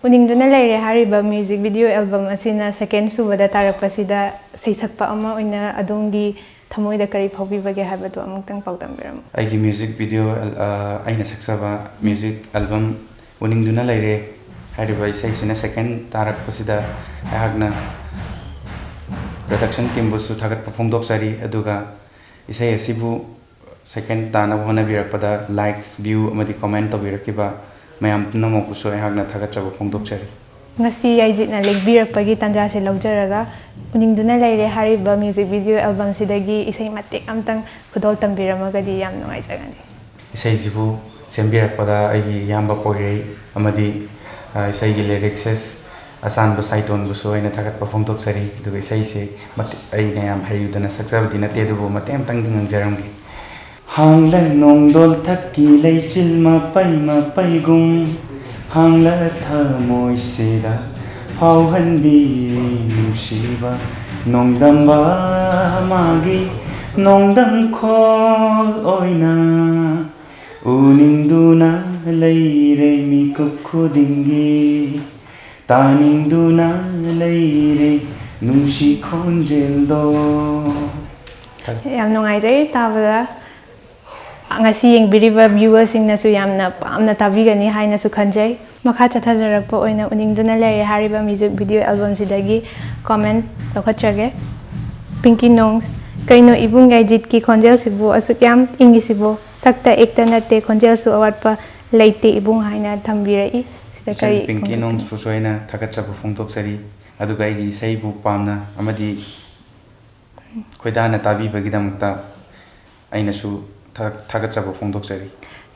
ꯎꯅꯤꯡꯗꯨꯅ ꯂꯩꯔꯦ ꯍꯥꯏꯔꯤꯕ ꯃ꯭ꯌꯨꯖꯤꯛ ꯚꯤꯗꯤꯑꯣ ꯑꯦꯜꯕꯝ ꯑꯁꯤꯅ ꯁꯦꯀꯦꯟ ꯁꯨꯕꯗ ꯇꯥꯔꯛꯄꯁꯤꯗ ꯁꯩꯁꯛꯄ ꯑꯃ ꯑꯣꯏꯅ ꯑꯗꯣꯝꯒꯤ ꯊꯃꯣꯏꯗ ꯀꯔꯤ ꯐꯥꯎꯕꯤꯕꯒꯦ ꯍꯥꯏꯕꯗꯨ ꯑꯃꯨꯛꯇꯪ ꯄꯥꯎꯗꯝꯕꯤꯔꯝꯃꯨ꯫ ꯑꯩꯒꯤ ꯃ꯭ꯌꯨꯖꯤꯛ ꯚꯤꯗꯤꯑꯣ ꯑꯦꯜ-, ꯑ, ꯑꯩꯅ ꯁꯛꯆꯕ ꯃ꯭ꯌꯨꯖꯤꯛ ꯑꯦꯜꯕꯝ ꯎꯅꯤꯡꯗꯨꯅ ꯂꯩꯔꯦ ꯍꯥꯏꯔꯤꯕ ꯏꯁꯩꯁꯤꯅ ꯁꯦꯀꯦꯟ ꯇꯥꯔꯛꯄꯁꯤꯗ ꯑꯩꯍꯥꯛꯅ ꯄ꯭ꯔꯗꯛꯁꯟ ꯇꯤꯝꯕꯨꯁꯨ ꯊꯥꯒꯠꯄ ꯐꯣꯡꯗꯣꯛꯆꯔꯤ꯫ ꯑꯗꯨꯒ ꯏꯁꯩ ꯑꯁꯤꯕꯨ ꯁꯦꯀꯦꯟ ꯇꯥꯅꯕ ꯍꯣꯠꯅꯕꯤꯔꯛꯄꯗ ꯂꯥꯏꯛꯁ, ꯚ꯭ꯌꯨ ꯑꯃꯗꯤ ꯀꯣꯃꯦꯟ ꯇꯧꯕꯤꯔꯛꯈꯤꯕ ꯃꯌꯥꯝ ꯄꯨꯝꯅꯃꯛꯄꯨꯁꯨ ꯑꯩꯍꯥꯛꯅ ꯊꯥꯒꯠꯆꯕ ꯐꯣꯡꯗꯣꯛꯆꯔꯤ꯫ ꯉꯁꯤ ꯌꯥꯏꯖꯤꯠꯅ ꯂꯦꯡꯕꯤꯔꯛꯄꯒꯤ ꯇꯥꯟꯖꯥꯁꯦ ꯂꯧꯖꯔꯒ ꯎꯅꯤꯡꯗꯨꯅ ꯂꯩꯔꯦ ꯍꯥꯏꯔꯤꯕ ꯃ꯭ꯌꯨꯖꯤꯛ ꯚꯤꯗꯤꯑꯣ ꯑꯦꯜꯕꯝꯁꯤꯗꯒꯤ ꯏꯁꯩ ꯃꯇꯦꯛ ꯑꯝꯇꯪ ꯈꯨꯗꯣꯜ ꯇꯝꯕꯤꯔꯝꯃꯒꯗꯤ ꯌꯥꯝ ꯅꯨꯡꯉꯥꯏꯖꯒꯅꯤ꯫ ꯏꯁꯩꯁꯤꯕꯨ ꯁꯦꯝꯕꯤꯔꯛꯄꯗ ꯑꯩꯒꯤ ꯏꯌꯥꯝꯕ ꯀꯣꯏꯔꯩ ꯑꯃꯗꯤ, ꯑ, ꯏꯁꯩꯒꯤ ꯂꯤꯔꯤꯛꯁꯤꯁ ꯑꯆꯥꯟꯕ ꯁꯥꯏꯇꯣꯟꯕꯨꯁꯨ ꯑꯩꯅ ꯊꯥꯒꯠꯄ ꯐꯣꯡꯗꯣꯛꯆꯔꯤ꯫ ꯑꯗꯨꯒ ꯏꯁꯩꯁꯦ ꯃꯇꯦꯛ, ꯑꯩꯅ ꯌꯥꯝ ꯍꯩꯔꯨꯗꯅ ꯁꯛꯆꯕꯗꯤ ꯅꯠꯇꯦ, ꯑꯗꯨꯕꯨ ꯃꯇꯦꯛ ꯑꯃꯇꯪꯗꯤ ꯉꯪꯖꯔꯝꯒꯦ꯫ ꯍꯥꯡꯂ ꯅꯣꯡꯗꯣꯜ ꯊꯛꯀꯤ ꯂꯩꯆꯤꯜ ꯃꯄꯩ ꯃꯄꯩꯒꯨꯝ, ꯍꯥꯡꯂ ꯊꯃꯣꯏꯁꯤꯗ ꯐꯥꯎꯍꯟꯕꯤ ꯅꯨꯡꯁꯤꯕ ꯅꯣꯡꯗꯝꯕ ꯑꯃꯒꯤ ꯅꯣꯡꯗꯝ ꯈꯣꯜ ꯑꯣꯏꯅ ꯎꯅꯤꯡꯗꯨꯅ ꯂꯩꯔꯦ ꯃꯤꯀꯨꯞ ꯈꯨꯗꯤꯡꯒꯤ, ꯇꯥꯅꯤꯡꯗꯨꯅ ꯂꯩꯔꯦ ꯅꯨꯡꯁꯤ ꯈꯣꯟꯖꯦꯜꯗꯣ꯫ ꯌꯥꯝ ꯅꯨꯡꯉꯥꯏꯖꯩ ꯇꯥꯕꯗ꯫ ꯉꯁꯤ ꯌꯦꯡꯕꯤꯔꯤꯕ viewerꯁꯤꯡꯅꯁꯨ ꯌꯥꯝꯅ ꯄꯥꯝꯅ ꯇꯥꯕꯤꯒꯅꯤ ꯍꯥꯏꯅꯁꯨ ꯈꯟꯖꯩ꯫ ꯃꯈꯥ ꯆꯠꯊꯖꯔꯛꯄ ꯑꯣꯏꯅ ꯎꯅꯤꯡꯗꯨꯅ ꯂꯩꯔꯦ ꯍꯥꯏꯔꯤꯕ music video albumꯁꯤꯗꯒꯤ comment ꯂꯧꯈꯠꯆꯒꯦ꯫ ꯄꯤꯡꯀꯤ ꯅꯣꯡꯁ, "ꯀꯩꯅꯣ ꯏꯕꯨꯡ ꯌꯥꯏꯖꯤꯠꯀꯤ ꯈꯣꯟꯖꯦꯜꯁꯤꯕꯨ ꯑꯁꯨꯛ ꯌꯥꯝ ꯏꯪꯉꯤꯁꯤꯕꯨ? ꯁꯛꯇ ꯑꯦꯛꯇ ꯅꯠꯇꯦ, ꯈꯣꯟꯖꯦꯜꯁꯨ ꯑꯋꯥꯠꯄ ꯂꯩꯇꯦ ꯏꯕꯨꯡ" ꯍꯥꯏꯅ ꯊꯝꯕꯤꯔꯛꯏ꯫ ꯁꯤꯗ ꯏꯆꯟ ꯀꯔꯤ ꯄꯤꯡꯀꯤ ꯐꯣꯡꯗꯣꯛꯄꯤꯅꯤ? ꯅꯣꯡꯁꯄꯨꯁꯨ ꯑꯩꯅ ꯊꯥꯒꯠꯆꯕ ꯐꯣꯡꯗꯣꯛꯆꯔꯤ, ꯑꯗꯨꯒ ꯑꯩꯒꯤ ꯏꯁꯩꯕꯨ ꯄꯥꯝꯅ ꯑꯃꯗꯤ ꯈꯣꯏꯗꯥꯅ ꯇꯥꯕꯤꯕꯒꯤꯗꯃꯛꯇ ꯑꯩꯅꯁꯨ ꯊꯥ- ꯊꯥꯒꯠꯆꯕ ꯐꯣꯡꯗꯣꯛꯆꯔꯤ꯫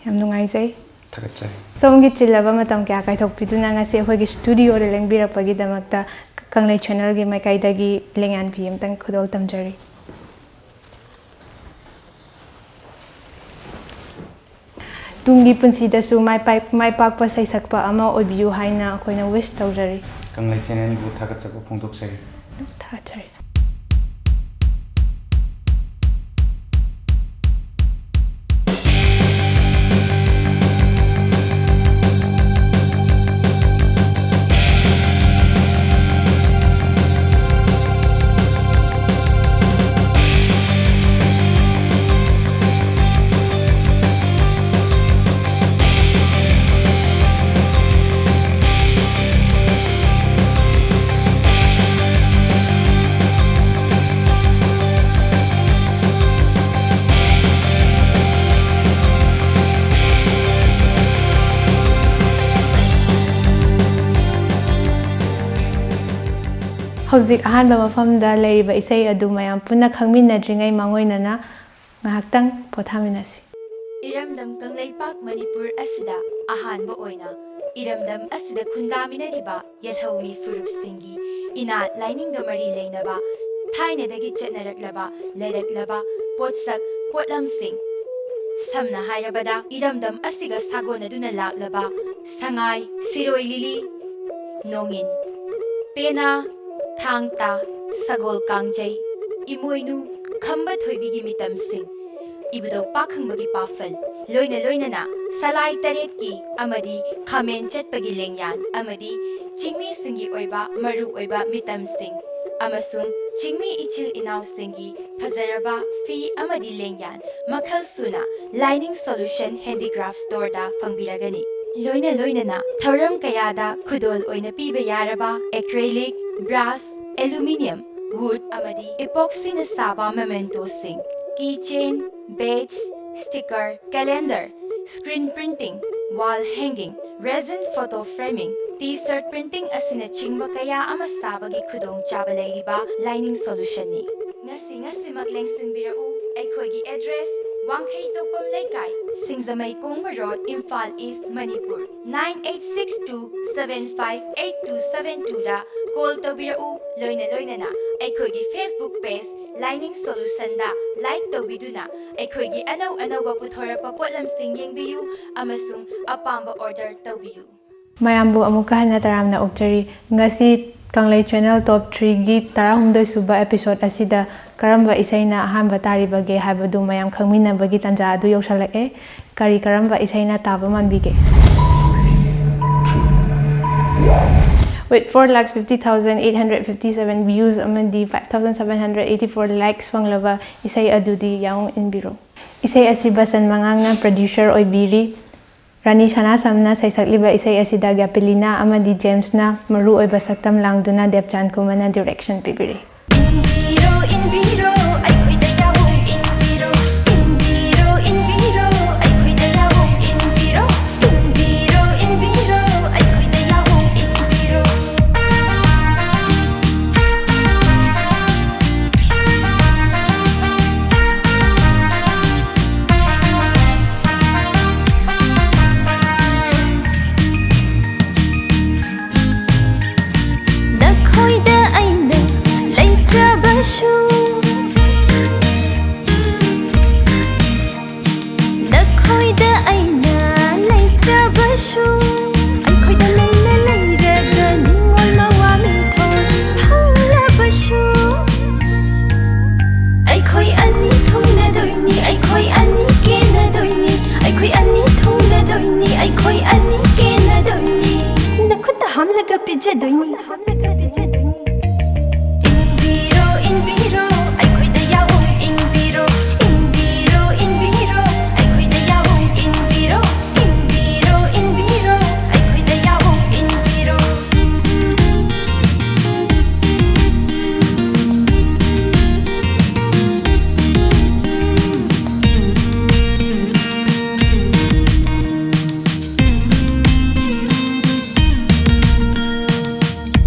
ꯌꯥꯝ ꯅꯨꯡꯉꯥꯏꯖꯩ꯫ ꯊꯥꯒꯠꯆꯔꯤ꯫ ꯁꯣꯝꯒꯤ ꯆꯤꯜꯂꯕ ꯃꯇꯝ ꯀꯌꯥ ꯀꯥꯏꯊꯣꯛꯄꯤꯗꯨꯅ ꯉꯁꯤ ꯑꯩꯈꯣꯏꯒꯤ studioꯗ ꯂꯦꯡꯕꯤꯔꯛꯄꯒꯤꯗꯃꯛꯇ ꯀꯪꯂꯩ channelꯒꯤ ꯃꯥꯏꯀꯩꯗꯒꯤ ꯂꯦꯡꯌꯥꯟ ꯐꯤ ꯑꯃꯇꯪ ꯈꯨꯗꯣꯜ ꯇꯝꯖꯔꯤ꯫ ꯇꯨꯡꯒꯤ ꯄꯨꯟꯁꯤꯗꯁꯨ ꯃꯥꯏ ꯄꯥꯛ- ꯃꯥꯏ ꯄꯥꯛꯄ ꯁꯩꯁꯛꯄ ꯑꯃ ꯑꯣꯏꯕꯤꯌꯨ ꯍꯥꯏꯅ ꯑꯩꯈꯣꯏꯅ wish ꯇꯧꯖꯔꯤ꯫ ꯀꯪꯂꯩ channelꯕꯨ ꯊꯥꯒꯠꯆꯕ ꯐꯣꯡꯗꯣꯛꯆꯔꯤ꯫ ꯊꯥꯒꯠꯆꯔꯤ꯫ ꯍꯧꯖꯤꯛ ꯑꯍꯥꯟꯕ ꯃꯐꯝꯗ ꯂꯩꯔꯤꯕ ꯏꯁꯩ ꯑꯗꯨ ꯃꯌꯥꯝ ꯄꯨꯟꯅ ꯈꯪꯃꯤꯟꯅꯗ꯭ꯔꯤꯉꯩ ꯃꯥꯡꯑꯣꯏꯅꯅ ꯉꯥꯏꯍꯥꯛꯇꯪ ꯄꯣꯊꯥꯃꯤꯟꯅꯁꯤ꯫ ꯏꯔꯝꯗꯝ ꯀꯪꯂꯩꯄꯥꯛ ꯃꯅꯤꯄꯨꯔ ꯑꯁꯤꯗ ꯑꯍꯥꯟꯕ ꯑꯣꯏꯅ ꯏꯔꯝꯗꯝ ꯑꯁꯤꯗ ꯈꯨꯟꯗꯥꯃꯤꯟꯅꯔꯤꯕ ꯌꯦꯜꯍꯧꯃꯤ ꯐꯨꯔꯨꯞꯁꯤꯡꯒꯤ ꯏꯅꯥꯠ ꯂꯥꯏꯅꯤꯡꯒ ꯃꯔꯤ ꯂꯩꯅꯕ ꯊꯥꯏꯅꯗꯒꯤ ꯆꯠꯅꯔꯛꯂꯕ ꯂꯩꯔꯛꯂꯕ ꯄꯣꯠꯁꯛ ꯄꯣꯠꯂꯝꯁꯤꯡ, ꯁꯝꯅ ꯍꯥꯏꯔꯕꯗ, ꯏꯔꯝꯗꯝ ꯑꯁꯤꯒ ꯁꯥꯒꯣꯟꯅꯗꯨꯅ ꯂꯥꯛꯂꯕ ꯁꯉꯥꯏ, ꯁꯤꯔꯣꯏ ꯂꯤꯂꯤ, ꯅꯣꯡꯏꯟ, ꯄꯦꯅꯥ, ꯊꯥꯡ ꯇꯥ, ꯁꯒꯣꯜ ꯀꯥꯡꯖꯩ, ꯏꯃꯣꯏꯅꯨ, ꯈꯝꯕ ꯊꯣꯏꯕꯤꯒꯤ ꯃꯤꯇꯝꯁꯤꯡ, ꯏꯕꯨꯙꯧ ꯄꯥꯈꯪꯕꯒꯤ ꯄꯥꯐꯜ, ꯂꯣꯏꯅ ꯂꯣꯏꯅꯅ ꯁꯂꯥꯏ ꯇꯔꯦꯠꯀꯤ ꯑꯃꯗꯤ ꯈꯥꯃꯦꯟ ꯆꯠꯄꯒꯤ ꯂꯦꯡꯌꯥꯟ ꯑꯃꯗꯤ ꯆꯤꯡꯃꯤꯁꯤꯡꯒꯤ ꯑꯣꯏꯕ ꯃꯔꯨ ꯑꯣꯏꯕ ꯃꯤꯇꯝꯁꯤꯡ ꯑꯃꯁꯨꯡ ꯆꯤꯡꯃꯤ ꯏꯆꯤꯜ ꯏꯅꯥꯎꯁꯤꯡꯒꯤ ꯐꯖꯔꯕ ꯐꯤ ꯑꯃꯗꯤ ꯂꯦꯡꯌꯥꯟ ꯃꯈꯜ ꯁꯨꯅ Lining Solution Handicraft Storeꯗ ꯐꯪꯕꯤꯔꯒꯅꯤ꯫ ꯂꯣꯏꯅ ꯂꯣꯏꯅꯅ ꯊꯧꯔꯝ ꯀꯌꯥꯗ ꯈꯨꯗꯣꯜ ꯑꯣꯏꯅ ꯄꯤꯕ ꯌꯥꯔꯕ acrylic, brass, aluminium, wood ꯑꯃꯗꯤ epoxyꯅ ꯁꯥꯕ mementoꯁꯤꯡ, keychain, badge, sticker, calendar, screen printing, wall hanging, resin photo framing, T-shirt printing ꯑꯁꯤꯅꯆꯤꯡꯕ ꯀꯌꯥ ꯑꯃ ꯁꯥꯕꯒꯤ ꯈꯨꯗꯣꯡꯆꯥꯕ ꯂꯩꯔꯤꯕ Lining Solutionꯅꯤ꯫ ꯉꯁꯤ ꯉꯁꯤꯃꯛ ꯂꯦꯡꯁꯤꯟꯕꯤꯔꯛꯎ꯫ ꯑꯩꯈꯣꯏꯒꯤ address, ꯋꯥꯡꯈꯩ ꯇꯣꯛꯄꯝ ꯂꯩꯀꯥꯏ, Singjamei Kongba road, Imphal east, Manipur. Nine eight six two seven five eight two seven twoꯗ call ꯇꯧꯕꯤꯔꯛꯎ꯫ ꯂꯣꯏꯅ ꯂꯣꯏꯅꯅ ꯑꯩꯈꯣꯏꯒꯤ Facebook page Lining Solutionꯗ like ꯇꯧꯕꯤꯗꯨꯅ ꯑꯩꯈꯣꯏꯒꯤ ꯑꯅꯧ ꯑꯅꯧꯕ ꯄꯨꯊꯣꯔꯛꯄ ꯄꯣꯠꯂꯝꯁꯤꯡ ꯌꯦꯡꯕꯤꯌꯨ ꯑꯃꯁꯨꯡ ꯑꯄꯥꯝꯕ order ꯇꯧꯕꯤꯌꯨ꯫ ꯃꯌꯥꯝꯕꯨ ꯑꯃꯨꯛꯀ ꯍꯟꯅ ꯇꯔꯥꯝꯅ ꯑꯣꯛꯆꯔꯤ꯫ ꯉꯁꯤ ꯀꯪꯂꯩ Channel Top Threeꯒꯤ ꯇꯔꯥꯍꯨꯝꯗꯣꯏ ꯁꯨꯕ episode ꯑꯁꯤꯗ ꯀꯔꯝꯕ ꯏꯁꯩꯅ ꯑꯍꯥꯟꯕ ꯇꯥꯔꯤꯕꯒꯦ ꯍꯥꯏꯕꯗꯨ ꯃꯌꯥꯝ ꯈꯪꯃꯤꯟꯅꯕꯒꯤ ꯇꯥꯟꯖꯥ ꯑꯗꯨ ꯌꯧꯁꯜꯂꯛꯑꯦ꯫ ꯀꯔꯤ ꯀꯔꯝꯕ ꯏꯁꯩꯅ ꯇꯥꯕ ꯃꯥꯟꯕꯤꯒꯦ? With four lakhs fifty thousand eight hundred fifty seven views ꯑꯃꯗꯤ five thousand seven hundred eighty four likes ꯐꯪꯂꯕ ꯏꯁꯩ ꯑꯗꯨꯗꯤ ꯌꯥꯎꯅ ꯏꯟꯕꯤꯔꯣ꯫ ꯏꯁꯩ ꯑꯁꯤ ꯕꯁꯟ ꯃꯉꯥꯡꯅ producer ꯑꯣꯏꯕꯤꯔꯤ꯫ ꯔꯥꯅꯤ ꯁꯅꯥꯁꯝꯅ ꯁꯩꯁꯛꯂꯤꯕ ꯏꯁꯩ ꯑꯁꯤꯗ ꯒ꯭ꯌꯥꯄꯤꯂꯤꯅꯥ ꯑꯃꯗꯤ ꯖꯦꯝꯁꯅ ꯃꯔꯨꯑꯣꯏꯕ ꯁꯛꯇꯝ ꯂꯥꯡꯗꯨꯅ ꯗꯦꯕꯆꯥꯟ ꯀꯨꯃꯥꯔꯅ direction ꯄꯤꯕꯤꯔꯤ꯫ ꯏꯟꯕꯤꯔꯣ, ꯏꯟꯕꯤꯔꯣ, ꯑꯩꯈꯣꯏꯗ ꯌꯥꯎ ꯏꯟꯕꯤꯔꯣ꯫ ꯏꯟꯕꯤꯔꯣ, ꯏꯟꯕꯤꯔꯣ, ꯑꯩꯈꯣꯏꯗ ꯌꯥꯎ ꯏꯟꯕꯤꯔꯣ꯫ ꯏꯟꯕꯤꯔꯣ, ꯏꯟꯕꯤꯔꯣ, ꯑꯩꯈꯣꯏꯗ ꯌꯥꯎ ꯏꯟꯕꯤꯔꯣ꯫ ꯅꯈꯣꯏꯗ ꯑꯩꯅ ꯂꯩꯇ꯭ꯔꯕꯁꯨ ꯄꯤꯖꯗꯣꯏꯅꯤ, ꯍꯥꯞꯅ ꯈꯔ ꯄꯤꯖꯗꯣꯏꯅꯤ꯫ ꯏꯟꯕꯤꯔꯣ, ꯏꯟꯕꯤꯔꯣ, ꯑꯩꯈꯣꯏꯗ ꯌꯥꯎ, ꯏꯟꯕꯤꯔꯣ, ꯏꯟꯕꯤꯔꯣ, ꯏꯟꯕꯤꯔꯣ, ꯑꯩꯈꯣꯏꯗ ꯌꯥꯎ, ꯏꯟꯕꯤꯔꯣ, ꯏꯟꯕꯤꯔꯣ, ꯏꯟꯕꯤꯔꯣ, ꯑꯩꯈꯣꯏꯗ ꯌꯥꯎ, ꯏꯟꯕꯤꯔꯣ꯫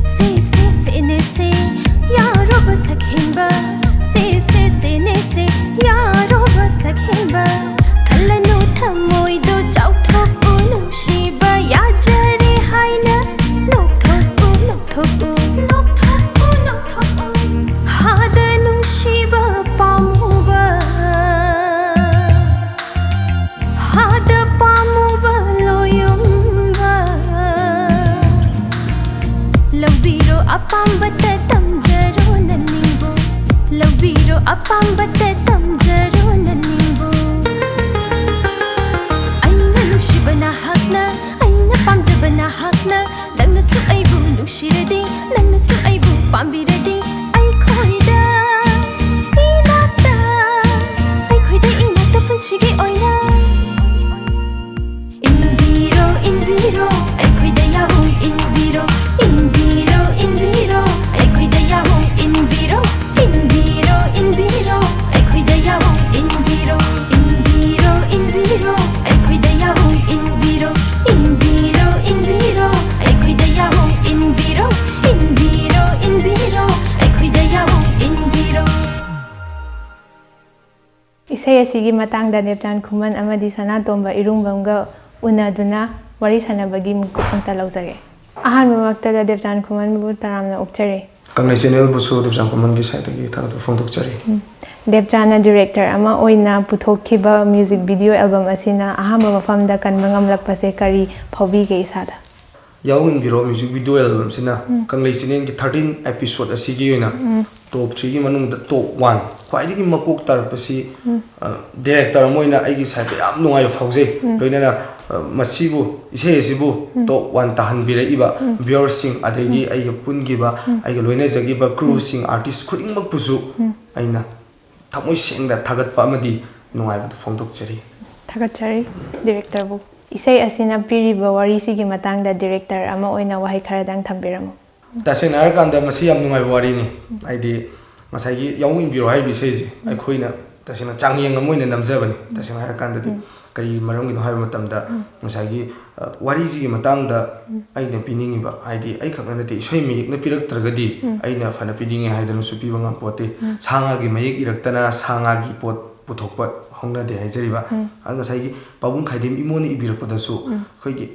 ꯁꯦ, ꯁꯦ, ꯁꯦꯅꯦꯁꯦ, ꯌꯥꯔꯣꯕ ꯁꯛꯍꯦꯟꯕ꯫ ꯁꯦ, ꯁꯦ, ꯁꯦꯅꯦꯁꯦ, ꯌꯥꯔꯣꯕ ꯁꯛꯍꯦꯟꯕ꯫ ꯈꯜꯂꯅꯨ ꯊꯃꯣꯏꯗꯣ ꯆꯥꯎꯊꯣꯛꯎ ꯅꯨꯡꯁꯤꯕ, ꯌꯥꯖꯔꯦ ꯍꯥꯏꯅ ꯅꯣꯛꯊꯣꯛꯎ, ꯅꯣꯛꯊꯣꯛꯎ, ꯅꯣꯛꯊꯣꯛꯎ, ꯅꯣꯛꯊꯣꯛꯎ꯫ ꯍꯥꯗ ꯅꯨꯡꯁꯤꯕ ꯄꯥꯝꯃꯨꯕ꯫ ꯍꯥꯗ ꯄꯥꯝꯃꯨꯕ ꯂꯣꯌꯨꯝꯕ꯫ ꯂꯧꯕꯤꯔꯣ ꯑꯄꯥꯝꯕꯇ ꯇꯝꯖꯔꯣ ꯅꯅꯤꯡꯕꯨ꯫ ꯂꯧꯕꯤꯔꯣ ꯑꯄꯥꯝꯕꯇ ꯇꯝꯖꯔꯣ ꯅꯅꯤꯡꯕꯨ꯫ ꯑꯩꯅ ꯅꯨꯡꯁꯤꯕ ꯅꯍꯥꯛꯅ, ꯑꯩꯅ ꯄꯥꯝꯖꯕ ꯅꯍꯥꯛꯅ, ꯅꯪꯅꯁꯨ ꯑꯩꯕꯨ ꯅꯨꯡꯁꯤꯔꯗꯤ, ꯅꯪꯅꯁꯨ ꯑꯩꯕꯨ ꯄꯥꯝꯕꯤꯔꯗꯤ, ꯑꯩꯈꯣꯏꯗ ꯏꯅꯥꯛꯇ, ꯑꯩꯈꯣꯏꯗ ꯏꯅꯥꯛꯇ ꯄꯨꯟꯁꯤꯒꯤ ꯑꯣꯏꯅ꯫ ꯏꯟꯕꯤꯔꯣ, ꯏꯟꯕꯤꯔꯣ, ꯑꯩꯈꯣꯏꯗ ꯌꯥꯎ, ꯏꯟꯕꯤꯔꯣ, ꯏꯟꯕꯤꯔꯣ, ꯏꯟꯕꯤꯔꯣ, ꯑꯩꯈꯣꯏꯗ ꯌꯥꯎ, ꯏꯟꯕꯤꯔꯣ, ꯏꯟꯕꯤꯔꯣ, ꯏꯟꯕꯤꯔꯣ, ꯑꯩꯈꯣꯏꯗ ꯌꯥꯎ, ꯏꯟꯕꯤꯔꯣ, ꯏꯟꯕꯤꯔꯣ, ꯏꯟꯕꯤꯔꯣ, ꯑꯩꯈꯣꯏꯗ ꯌꯥꯎ, ꯏꯟꯕꯤꯔꯣ, ꯏꯟꯕꯤꯔꯣ, ꯏꯟꯕꯤꯔꯣ, ꯑꯩꯈꯣꯏꯗ ꯌꯥꯎ, ꯏꯟꯕꯤꯔꯣ, ꯏꯟꯕꯤꯔꯣ, ꯏꯟꯕꯤꯔꯣ, ꯑꯩꯈꯣꯏꯗ ꯌꯥꯎ, ꯏꯟꯕꯤꯔꯣ꯫ ꯏꯁꯩ ꯑꯁꯤꯒꯤ ꯃꯇꯥꯡꯗ ꯗꯦꯕꯆꯥꯟ ꯈꯨꯃꯟ ꯑꯃꯗꯤ ꯁꯅꯥꯇꯣꯝꯕ ꯏꯔꯨꯡꯕꯝꯒ ꯎꯅꯗꯨꯅ ꯋꯥꯔꯤ ꯁꯥꯟꯅꯕꯒꯤ ꯃꯤꯀꯨꯞ ꯑꯝꯇ ꯂꯧꯖꯒꯦ꯫ ꯑꯍꯥꯟꯕꯃꯛꯇꯗ ꯗꯦꯕꯆꯥꯟ ꯈꯨꯃꯟꯕꯨ ꯇꯔꯥꯝꯅ ꯑꯣꯛꯆꯔꯤ꯫ ꯀꯪꯂꯩ ꯆꯦꯅꯦꯜꯕꯨꯁꯨ ꯗꯦꯕꯆꯥꯟ ꯈꯨꯃꯟꯒꯤ ꯁꯥꯏꯠꯇꯒꯤ ꯊꯥꯒꯠꯄ ꯐꯣꯡꯗꯣꯛꯆꯔꯤ꯫ ꯎꯝ꯫ ꯗꯦꯕꯆꯥꯟꯅ ꯗꯤꯔꯦꯛꯇꯔ ꯑꯃ ꯑꯣꯏꯅ ꯄꯨꯊꯣꯛꯈꯤꯕ ꯃ꯭ꯌꯨꯖꯤꯛ ꯚꯤꯗꯤꯑꯣ ꯑꯦꯜꯕꯝ ꯑꯁꯤꯅ ꯑꯍꯥꯟꯕ ꯃꯐꯝꯗ ꯀꯟꯕ ꯉꯝꯂꯛꯄꯁꯦ ꯀꯔꯤ ꯐꯥꯎꯕꯤꯒꯦ ꯏꯁꯥꯗ? ꯌꯥꯎ ꯏꯟꯕꯤꯔꯣ ꯃ꯭ꯌꯨꯖꯤꯛ ꯚꯤꯗꯤꯑꯣ ꯑꯦꯜꯕꯝꯁꯤꯅ ꯎꯝ꯫ ꯀꯪꯂꯩ ꯆꯦꯅꯦꯜꯒꯤ ꯊꯥꯔꯇꯤꯟ ꯑꯦꯄꯤꯁꯣꯗ ꯑꯁꯤꯒꯤ ꯑꯣꯏꯅ ꯎꯝ꯫ ꯇꯣꯞ ꯊ꯭ꯔꯤꯒꯤ ꯃꯅꯨꯡꯗ ꯇꯣꯞ ꯋꯥꯟ, ꯈ꯭ꯋꯥꯏꯗꯒꯤ ꯃꯀꯣꯛ ꯇꯥꯔꯛꯄꯁꯤ, ꯎꯝ꯫ ꯑ, ꯗꯤꯔꯦꯛꯇꯔ ꯑꯃ ꯑꯣꯏꯅ ꯑꯩꯒꯤ ꯁꯥꯏꯠꯇ ꯌꯥꯝ ꯅꯨꯡꯉꯥꯏꯕ ꯐꯥꯎꯖꯩ꯫ ꯎꯝ꯫ ꯂꯣꯏꯅꯅ, ꯑ, ꯃꯁꯤꯕꯨ, ꯏꯁꯩ ꯑꯁꯤꯕꯨ ꯎꯝ꯫ ꯇꯣꯞ ꯋꯥꯟ ꯇꯥꯍꯟꯕꯤꯔꯛꯏꯕ ꯎꯝ꯫ ꯚ꯭ꯌꯨꯋꯔꯁꯤꯡ, ꯑꯗꯩꯗꯤ ꯎꯝ꯫ ꯑꯩꯒ ꯄꯨꯟꯈꯤꯕ, ꯎꯝ꯫ ꯑꯩꯒ ꯂꯣꯏꯅꯖꯈꯤꯕ ꯀ꯭ꯔꯨꯁꯤꯡ, ꯑꯥꯔꯇꯤꯁ ꯈꯨꯗꯤꯡꯃꯛꯄꯨꯁꯨ ꯎꯝ꯫ ꯑꯩꯅ ꯊꯃꯣꯏ ꯁꯦꯡꯅ ꯊꯥꯒꯠꯄ ꯑꯃꯗꯤ ꯅꯨꯡꯉꯥꯏꯕꯗꯨ ꯐꯣꯡꯗꯣꯛꯆꯔꯤ꯫ ꯊꯥꯒꯠꯆꯔꯤ ꯗꯤꯔꯦꯛꯇꯔꯕꯨ꯫ ꯏꯁꯩ ꯑꯁꯤꯅ ꯄꯤꯔꯤꯕ ꯋꯥꯔꯤꯁꯤꯒꯤ ꯃꯇꯥꯡꯗ ꯗꯤꯔꯦꯛꯇꯔ ꯑꯃ ꯑꯣꯏꯅ ꯋꯥꯍꯩ ꯈꯔꯗꯪ ꯊꯝꯕꯤꯔꯝꯃꯨ꯫ ꯇꯁꯦꯡꯅ ꯍꯥꯏꯔꯀꯥꯟꯗ ꯃꯁꯤ ꯌꯥꯝ ꯅꯨꯡꯉꯥꯏꯕ ꯋꯥꯔꯤꯅꯤ꯫ ꯎꯝ꯫ ꯍꯥꯏꯗꯤ ꯉꯁꯥꯏꯒꯤ ꯌꯥꯑꯣꯡ ꯏꯟꯕꯤꯔꯣ ꯍꯥꯏꯔꯤꯕ ꯏꯁꯩꯁꯦ ꯎꯝ꯫ ꯑꯩꯈꯣꯏꯅ ꯇꯁꯦꯡꯅ ꯆꯥꯡꯌꯦꯡ ꯑꯃ ꯑꯣꯏꯅ ꯅꯝꯖꯕꯅꯤ꯫ ꯎꯝ꯫ ꯇꯁꯦꯡꯅ ꯍꯥꯏꯔꯀꯥꯟꯗꯗꯤ ꯎꯝ꯫ ꯀꯔꯤ ꯃꯔꯝꯒꯤꯅꯣ ꯍꯥꯏꯕ ꯃꯇꯝꯗ ꯎꯝ꯫ ꯉꯁꯥꯏꯒꯤ, ꯑ, ꯋꯥꯔꯤꯁꯤꯒꯤ ꯃꯇꯥꯡꯗ ꯎꯝ꯫ ꯑꯩꯅ ꯄꯤꯅꯤꯡꯉꯤꯕ, ꯍꯥꯏꯗꯤ ꯑꯩꯈꯛꯅ ꯅꯠꯇꯦ, ꯏꯁꯩ ꯃꯌꯦꯛꯅ ꯄꯤꯔꯛꯇ꯭ꯔꯒꯗꯤ ꯎꯝ꯫ ꯑꯩꯅ ꯐꯅ ꯄꯤꯅꯤꯡꯉꯦ ꯍꯥꯏꯗꯨꯅꯁꯨ ꯄꯤꯕ ꯉꯝꯄꯣꯠꯇꯦ꯫ ꯎꯝ꯫ ꯁꯥ ꯉꯥꯒꯤ ꯃꯌꯦꯛ ꯏꯔꯛꯇꯅ ꯁꯥ ꯉꯥꯒꯤ ꯄꯣꯠ ꯄꯨꯊꯣꯛꯄ ꯍꯧꯅꯗꯦ ꯍꯥꯏꯖꯔꯤꯕ꯫ ꯎꯝ꯫ ꯑꯗꯨ ꯉꯁꯥꯏꯒꯤ ꯄꯥꯕꯨꯡ ꯈꯥꯏꯗꯦꯝ ꯏꯃꯣꯅ ꯏꯕꯤꯔꯛꯄꯗꯁꯨ ꯎꯝ꯫ ꯑꯩꯈꯣꯏꯒꯤ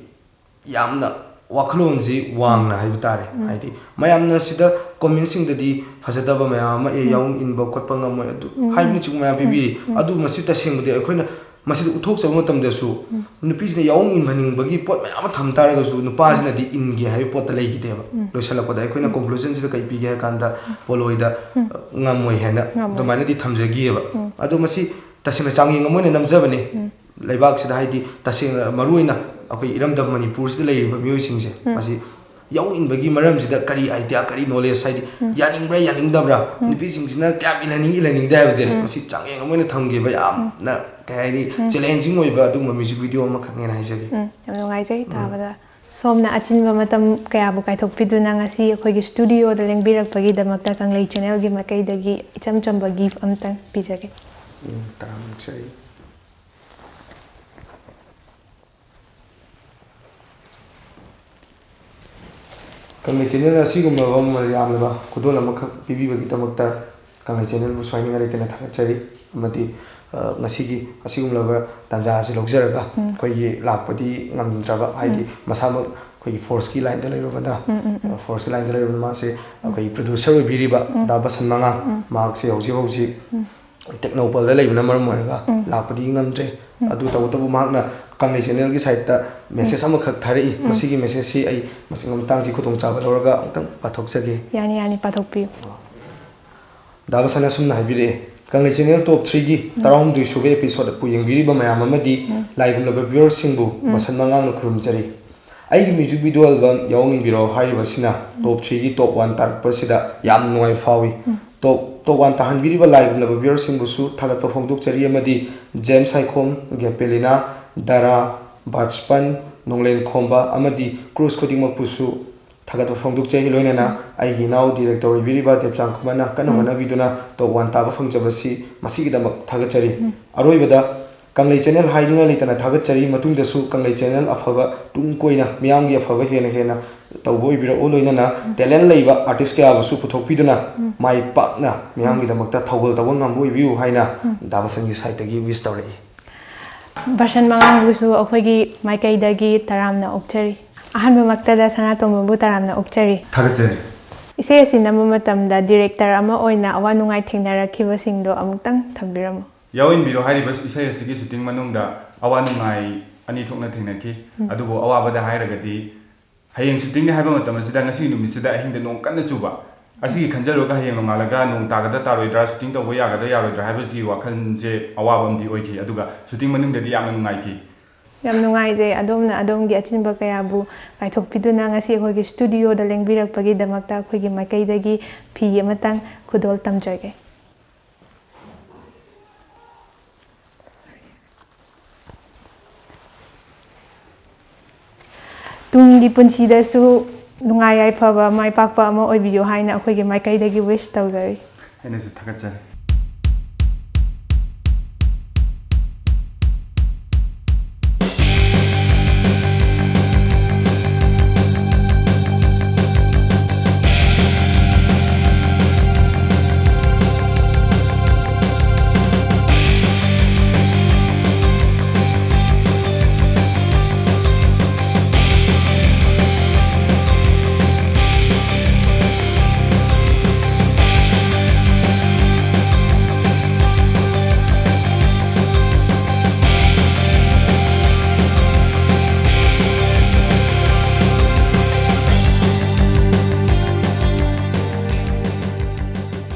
ꯌꯥꯝꯅ ꯋꯥꯈꯜꯂꯣꯟꯁꯤ ꯋꯥꯡꯅ ꯎꯝ꯫ ꯍꯥꯏꯕ ꯇꯥꯔꯦ꯫ ꯎꯝ꯫ ꯍꯥꯏꯗꯤ ꯃꯌꯥꯝꯅ ꯁꯤꯗ ꯀꯣꯃꯦꯟꯁꯤꯡꯗꯗꯤ ꯐꯖꯗꯕ ꯃꯌꯥꯝ ꯑꯃ, "ꯑꯦ, ꯎꯝ꯫ ꯌꯥꯎ ꯏꯟꯕ ꯈꯣꯠꯄ ꯉꯝꯃꯣꯏ", ꯑꯗꯨ ꯎꯝ꯫ ꯍꯥꯏꯕꯅꯆꯤꯡꯕ ꯃꯌꯥꯝ ꯎꯝ꯫ ꯄꯤꯕꯤꯔꯤ꯫ ꯎꯝ꯫ ꯑꯗꯨ ꯃꯁꯤ ꯇꯁꯦꯡꯕꯗꯤ ꯑꯩꯈꯣꯏꯅ ꯃꯁꯤꯗ ꯎꯠꯊꯣꯛꯆꯕ ꯃꯇꯝꯗꯁꯨ ꯎꯝ꯫ ꯅꯨꯄꯤꯁꯤꯅ ꯌꯥꯎ ꯏꯟꯍꯟꯅꯤꯡꯕꯒꯤ ꯄꯣꯠ ꯃꯌꯥꯝ ꯑꯃ ꯊꯝ ꯇꯥꯔꯒꯁꯨ ꯅꯨꯄꯥꯁꯤꯅꯗꯤ ꯏꯟꯒꯦ ꯍꯥꯏꯕ ꯄꯣꯠꯇ ꯂꯩꯈꯤꯗꯦꯕ꯫ ꯎꯝ꯫ ꯂꯣꯏꯁꯤꯜꯂꯛꯄꯗ ꯑꯩꯈꯣꯏꯅ ꯎꯝ꯫ ꯀꯣꯟꯀ꯭ꯂꯨꯖꯟꯁꯤꯗ ꯀꯩ ꯄꯤꯒꯦ ꯍꯥꯏ ꯀꯥꯟꯗ ꯎꯝ꯫ ꯄꯣꯂꯣꯏꯗ, ꯎꯝ꯫ ꯑ, ꯉꯝꯃꯣꯏ ꯍꯥꯏꯅ ꯉꯝꯃꯣꯏ꯫ ꯑꯗꯨꯃꯥꯏꯅꯗꯤ ꯊꯝꯖꯈꯤꯑꯕ꯫ ꯎꯝ꯫ ꯑꯗꯣ ꯃꯁꯤ ꯇꯁꯦꯡꯅ ꯆꯥꯡꯌꯦꯡ ꯑꯃ ꯑꯣꯏꯅ ꯅꯝꯖꯕꯅꯦ꯫ ꯎꯝ꯫ ꯂꯩꯕꯥꯛꯁꯤꯗ, ꯍꯥꯏꯗꯤ, ꯇꯁꯦꯡꯅ ꯃꯔꯨꯑꯣꯏꯅ ꯑꯩꯈꯣꯏ ꯏꯔꯝꯗꯝ ꯃꯅꯤꯄꯨꯔꯁꯤꯗ ꯂꯩꯔꯤꯕ ꯃꯤꯑꯣꯏꯁꯤꯡꯁꯦ, ꯎꯝ꯫ ꯃꯁꯤ ꯌꯥꯎ ꯏꯟꯕꯒꯤ ꯃꯔꯝꯁꯤꯗ ꯀꯔꯤ ꯑꯥꯏꯗꯤꯌꯥ, ꯀꯔꯤ ꯅꯣꯂꯦꯖ, ꯍꯥꯏꯗꯤ, ꯎꯝ꯫ ꯌꯥꯅꯤꯡꯕ꯭ꯔꯥ ꯌꯥꯅꯤꯡꯗꯕ꯭ꯔꯥ, ꯎꯝ꯫ ꯅꯨꯄꯤꯁꯤꯡꯁꯤꯅ ꯀꯌꯥꯝ ꯏꯜꯍꯟꯅꯤꯡ ꯏꯜꯍꯟꯅꯤꯡꯗꯦ ꯍꯥꯏꯕꯁꯦ, ꯎꯝ꯫ ꯃꯁꯤ ꯆꯥꯡꯌꯦꯡ ꯑꯃ ꯑꯣꯏꯅ ꯊꯝꯈꯤꯕ ꯌꯥꯝꯅ, ꯀꯩ ꯍꯥꯏꯅꯤ, ꯎꯝ꯫ ꯆꯦꯂꯦꯟꯖꯤꯡ ꯑꯣꯏꯕ ꯑꯗꯨꯒꯨꯝꯕ ꯃ꯭ꯌꯨꯖꯤꯛ ꯚꯤꯗꯤꯑꯣ ꯑꯃꯈꯛꯅꯦꯅ ꯍꯥꯏꯖꯒꯦ꯫ ꯎꯝ, ꯌꯥꯝ ꯅꯨꯡꯉꯥꯏꯖꯩ ꯎꯝ꯫ ꯇꯥꯕꯗ꯫ ꯁꯣꯝꯅ ꯑꯆꯤꯟꯕ ꯃꯇꯝ ꯀꯌꯥꯕꯨ ꯀꯥꯏꯊꯣꯛꯄꯤꯗꯨꯅ ꯉꯁꯤ ꯑꯩꯈꯣꯏꯒꯤ ꯁ꯭ꯇꯨꯗꯤꯑꯣꯗ ꯂꯦꯡꯕꯤꯔꯛꯄꯒꯤꯗꯃꯛꯇ ꯀꯪꯂꯩ ꯆꯦꯅꯦꯜꯒꯤ ꯃꯥꯏꯀꯩꯗꯒꯤ ꯏꯆꯝ ꯆꯝꯕ ꯒꯤꯐ ꯑꯃꯇꯪ ꯄꯤꯖꯒꯦ꯫ ꯎꯝ, ꯇꯔꯥꯝꯅ ꯑꯣꯛꯆꯔꯤ꯫ ꯀꯪꯂꯩ ꯆꯦꯅꯦꯜꯅ ꯑꯁꯤꯒꯨꯝꯂꯕ ꯃꯃꯜ ꯌꯥꯝꯂꯕ ꯈꯨꯗꯣꯜ ꯑꯃꯈꯛ ꯄꯤꯕꯤꯕꯒꯤꯗꯃꯛꯇ ꯀꯪꯂꯩ ꯆꯦꯅꯦꯜꯕꯨ ꯁ꯭ꯋꯥꯏꯅꯤꯡꯉꯥꯏ ꯂꯩꯇꯅ ꯊꯥꯒꯠꯆꯔꯤ꯫ ꯑꯃꯗꯤ, ꯑ, ꯉꯁꯤꯒꯤ ꯑꯁꯤꯒꯨꯝꯂꯕ ꯇꯥꯟꯖꯥ ꯑꯁꯤ ꯂꯧꯖꯔꯒ ꯎꯝ꯫ ꯑꯩꯈꯣꯏꯒꯤ ꯂꯥꯛꯄꯗꯤ ꯉꯝꯗ꯭ꯔꯕ, ꯍꯥꯏꯗꯤ ꯎꯝ꯫ ꯃꯁꯥꯃꯛ ꯑꯩꯈꯣꯏꯒꯤ ꯐꯣꯔꯁꯀꯤ ꯂꯥꯏꯟꯗ ꯂꯩꯔꯨꯕꯅ, ꯎꯝ, ꯎꯝ, ꯎꯝ꯫ ꯑ, ꯐꯣꯔꯁꯀꯤ ꯂꯥꯏꯟꯗ ꯂꯩꯔꯨꯕ ꯃꯥꯁꯦ ꯎꯝ꯫ ꯑꯩꯈꯣꯏꯒꯤ ꯄ꯭ꯔꯣꯗ꯭ꯌꯨꯁꯔ ꯑꯣꯏꯕꯤꯔꯤꯕ ꯎꯝ꯫ ꯗꯥ ꯕꯁꯟ ꯃꯉꯥ, ꯎꯝ꯫ ꯃꯍꯥꯛꯁꯦ ꯍꯧꯖꯤꯛ ꯍꯧꯖꯤꯛ ꯎꯝ꯫ ꯇꯦꯡꯅꯧꯄꯜꯗ ꯂꯩꯕꯅ ꯃꯔꯝ ꯑꯣꯏꯔꯒ ꯎꯝ꯫ ꯂꯥꯛꯄꯗꯤ ꯉꯝꯗ꯭ꯔꯦ꯫ ꯎꯝ꯫ ꯑꯗꯨ ꯇꯧꯕꯇꯕꯨ ꯃꯍꯥꯛꯅ ꯀꯪꯂꯩ ꯆꯦꯅꯦꯜꯒꯤ ꯁꯥꯏꯠꯇ ꯎꯝ꯫ ꯃꯦꯁꯦꯖ ꯑꯃꯈꯛ ꯊꯥꯔꯛꯏ꯫ ꯎꯝ꯫ ꯃꯁꯤꯒꯤ ꯃꯦꯁꯦꯖꯁꯤ ꯑꯩ ꯃꯁꯤ ꯃꯇꯥꯡꯁꯤ ꯈꯨꯗꯣꯡꯆꯥꯕ ꯂꯧꯔꯒ ꯑꯃꯨꯛꯇꯪ ꯄꯥꯊꯣꯛꯆꯒꯦ꯫ ꯌꯥꯅꯤ, ꯌꯥꯅꯤ, ꯄꯥꯊꯣꯛꯄꯤꯌꯨ꯫ ꯑ꯫ ꯗꯥ ꯕꯁꯟꯅ ꯑꯁꯨꯝꯅ ꯍꯥꯏꯕꯤꯔꯛꯑꯦ, ꯀꯪꯂꯩ ꯆꯦꯅꯦꯜ ꯇꯣꯞ ꯊ꯭ꯔꯤꯒꯤ ꯇꯔꯥꯍꯨꯝꯗꯣꯏ ꯁꯨꯕ ꯑꯦꯄꯤꯁꯣꯗ ꯑꯄꯨ ꯌꯦꯡꯕꯤꯔꯤꯕ ꯃꯌꯥꯝ ꯑꯃꯗꯤ ꯂꯥꯏꯒꯨꯝꯂꯕ ꯚ꯭ꯌꯨꯋꯔꯁꯤꯡꯕꯨ ꯕꯁꯟ ꯃꯉꯥꯡꯅ ꯈꯨꯔꯨꯝꯖꯔꯤ꯫ ꯑꯩꯒꯤ ꯃ꯭ꯌꯨꯖꯤꯛ ꯚꯤꯗꯤꯑꯣ ꯑꯦꯜꯕꯝ ꯌꯥꯑꯣꯡ ꯏꯟꯕꯤꯔꯣ ꯍꯥꯏꯔꯤꯕꯁꯤꯅ ꯇꯣꯞ ꯊ꯭ꯔꯤꯒꯤ ꯇꯣꯞ ꯋꯥꯟ ꯇꯥꯔꯛꯄꯁꯤꯗ ꯌꯥꯝꯅ ꯅꯨꯡꯉꯥꯏꯕ ꯐꯥꯎꯏ꯫ ꯇꯣꯞ ꯇꯣꯞ ꯋꯥꯟ ꯇꯥꯍꯟꯕꯤꯔꯤꯕ ꯂꯥꯏꯒꯨꯝꯂꯕ ꯚ꯭ꯌꯨꯋꯔꯁꯤꯡꯕꯨꯁꯨ ꯊꯥꯒꯠꯄ ꯐꯣꯡꯗꯣꯛꯆꯔꯤ ꯑꯃꯗꯤ ꯖꯦꯝꯁ ꯁꯥꯏꯈꯣꯝ, ꯒꯦꯄꯦꯂꯤꯅꯥ, ꯗꯥꯔꯥ, ꯕꯥꯖꯄꯟ, ꯅꯣꯡꯂꯦꯟ ꯈꯣꯝꯕ ꯑꯃꯗꯤ ꯀ꯭ꯔꯨꯁ ꯈꯨꯗꯤꯡꯃꯛꯄꯨꯁꯨ ꯊꯥꯒꯠꯄ ꯐꯣꯡꯗꯣꯛꯆꯩ꯫ ꯂꯣꯏꯅꯅ ꯑꯩꯒꯤ ꯏꯅꯥꯎ ꯗꯤꯔꯦꯛꯇꯔ ꯑꯣꯏꯕꯤꯔꯤꯕ ꯗꯦꯕꯆꯥꯟ ꯈꯨꯃꯟꯅ ꯀꯟꯅ ꯍꯣꯠꯅꯕꯤꯗꯨꯅ ꯇꯣꯞ ꯋꯥꯟ ꯇꯥꯕ ꯐꯪꯖꯕꯁꯤ ꯃꯁꯤꯒꯤꯗꯃꯛ ꯊꯥꯒꯠꯆꯔꯤ꯫ ꯑꯔꯣꯏꯕꯗ ꯀꯪꯂꯩ ꯆꯦꯅꯦꯜ ꯍꯥꯏꯗꯨꯅ ꯂꯩꯇꯅ ꯊꯥꯒꯠꯆꯔꯤ꯫ ꯃꯇꯨꯡꯗꯁꯨ ꯀꯪꯂꯩ ꯆꯦꯅꯦꯜ ꯑꯐꯕ ꯇꯨꯡ ꯀꯣꯏꯅ ꯃꯤꯌꯥꯝꯒꯤ ꯑꯐꯕ ꯍꯦꯟꯅ ꯍꯦꯟꯅ ꯇꯧꯕ ꯑꯣꯏꯕꯤꯔꯛꯎ꯫ ꯂꯣꯏꯅꯅ ꯇꯦꯂꯦꯟ ꯂꯩꯕ ꯑꯥꯔꯇꯤꯁ ꯀꯌꯥꯕꯨꯁꯨ ꯄꯨꯊꯣꯛꯄꯤꯗꯨꯅ ꯃꯥꯏ ꯄꯥꯛꯅ ꯃꯤꯌꯥꯝꯒꯤꯗꯃꯛꯇ ꯊꯧꯒꯜ ꯇꯧꯕ ꯉꯝꯕ ꯑꯣꯏꯕꯤꯌꯨ ꯍꯥꯏꯅ ꯗꯥ ꯕꯁꯟꯒꯤ ꯁꯥꯏꯠꯇꯒꯤ ꯋꯤꯁ ꯇꯧꯔꯛꯏ꯫ ꯕꯁꯟ ꯃꯉꯥꯡꯕꯨꯁꯨ ꯑꯩꯈꯣꯏꯒꯤ ꯃꯥꯏꯀꯩꯗꯒꯤ ꯇꯔꯥꯝꯅ ꯑꯣꯛꯆꯔꯤ꯫ ꯑꯍꯥꯟꯕꯃꯛꯇꯗ ꯁꯅꯥꯇꯣꯝꯕꯕꯨ ꯇꯔꯥꯝꯅ ꯑꯣꯛꯆꯔꯤ꯫ ꯊꯥꯒꯠꯆꯔꯤ꯫ ꯏꯁꯩ ꯑꯁꯤ ꯅꯝꯕ ꯃꯇꯝꯗ ꯗꯤꯔꯦꯛꯇꯔ ꯑꯃ ꯑꯣꯏꯅ ꯑꯋꯥ ꯅꯨꯡꯉꯥꯏ ꯊꯦꯡꯅꯔꯛꯈꯤꯕꯁꯤꯡꯗꯣ ꯑꯃꯨꯛꯇꯪ ꯊꯝꯕꯤꯔꯝꯃꯨ꯫ ꯌꯥꯑꯣꯡ ꯏꯟꯕꯤꯔꯣ ꯍꯥꯏꯔꯤꯕ ꯏꯁꯩ ꯑꯁꯤꯒꯤ ꯁꯨꯇꯤꯡ ꯃꯅꯨꯡꯗ ꯑꯋꯥ ꯅꯨꯡꯉꯥꯏ ꯑꯅꯤ ꯊꯣꯛꯅ ꯊꯦꯡꯅꯈꯤ꯫ ꯑꯗꯨꯕꯨ ꯑꯋꯥꯕꯗ ꯍꯥꯏꯔꯒꯗꯤ ꯍꯌꯦꯡ ꯁꯨꯇꯤꯡꯅꯤ ꯍꯥꯏꯕ ꯃꯇꯝ ꯑꯁꯤꯗ ꯉꯁꯤꯒꯤ ꯅꯨꯃꯤꯠꯁꯤꯗ ꯑꯍꯤꯡꯗ ꯅꯣꯡ ꯀꯟꯅ ꯆꯨꯕ꯫ ꯑꯁꯤꯒꯤ ꯈꯟꯖꯔꯨꯔꯒ ꯍꯌꯦꯡ ꯅꯣꯡꯉꯥꯜꯂꯒ ꯅꯣꯡ ꯇꯥꯒꯗ꯭ꯔꯥ ꯇꯥꯔꯣꯏꯗ꯭ꯔꯥ, ꯁꯨꯇꯤꯡ ꯇꯧꯕ ꯌꯥꯒꯗ꯭ꯔꯥ ꯌꯥꯔꯣꯏꯗ꯭ꯔꯥ ꯍꯥꯏꯕꯁꯤꯒꯤ ꯋꯥꯈꯜꯁꯦ ꯑꯋꯥꯕ ꯑꯃꯗꯤ ꯑꯣꯏꯈꯤ꯫ ꯑꯗꯨꯒ ꯁꯨꯇꯤꯡ ꯃꯅꯨꯡꯗꯗꯤ ꯌꯥꯝꯅ ꯅꯨꯡꯉꯥꯏꯈꯤ꯫ ꯌꯥꯝ ꯅꯨꯡꯉꯥꯏꯖꯩ꯫ ꯑꯗꯣꯝꯅ ꯑꯗꯣꯝꯒꯤ ꯑꯆꯤꯟꯕ ꯀꯌꯥꯕꯨ ꯀꯥꯏꯊꯣꯛꯄꯤꯗꯨꯅ ꯉꯁꯤ ꯑꯩꯈꯣꯏꯒꯤ ꯁ꯭ꯇꯨꯗꯤꯑꯣꯗ ꯂꯦꯡꯕꯤꯔꯛꯄꯒꯤꯗꯃꯛꯇ ꯑꯩꯈꯣꯏꯒꯤ ꯃꯥꯏꯀꯩꯗꯒꯤ ꯐꯤ ꯑꯃꯇꯪ ꯈꯨꯗꯣꯜ ꯇꯝꯖꯒꯦ꯫ ꯇꯨꯡꯒꯤ ꯄꯨꯟꯁꯤꯗꯁꯨ ꯅꯨꯡꯉꯥꯏ ꯌꯥꯏꯐꯕ ꯃꯥꯏ ꯄꯥꯛꯄ ꯑꯃ ꯑꯣꯏꯕꯤꯌꯨ ꯍꯥꯏꯅ ꯑꯩꯈꯣꯏꯒꯤ ꯃꯥꯏꯀꯩꯗꯒꯤ ꯋꯤꯁ ꯇꯧꯖꯔꯤ꯫ ꯑꯩꯅꯁꯨ ꯊꯥꯒꯠꯆꯔꯤ꯫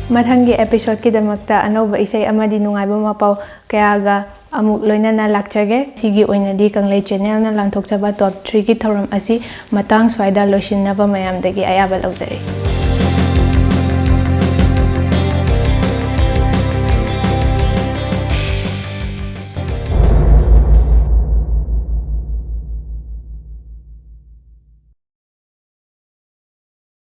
ꯃꯊꯪꯒꯤ episode ꯀꯤꯗꯃꯛꯇ ꯑꯅꯧꯕ ꯏꯁꯩ ꯑꯃꯗꯤ ꯅꯨꯡꯉꯥꯏꯕ ꯃꯄꯥꯎ ꯀꯌꯥꯒ ꯑꯃꯨꯛ ꯂꯣꯏꯅꯅ ꯂꯥꯛꯆꯒꯦ꯫ ꯁꯤꯒꯤ ꯑꯣꯏꯅꯗꯤ ꯀꯪꯂꯩ channel ꯅ ꯂꯥꯟꯊꯣꯛꯆꯕ top three ꯒꯤ ꯊꯧꯔꯝ ꯑꯁꯤ ꯃꯇꯥꯡ ꯁ꯭ꯋꯥꯏꯗ ꯂꯣꯏꯁꯤꯟꯅꯕ ꯃꯌꯥꯝꯗꯒꯤ ꯑꯌꯥꯕ ꯂꯧꯖꯔꯤ꯫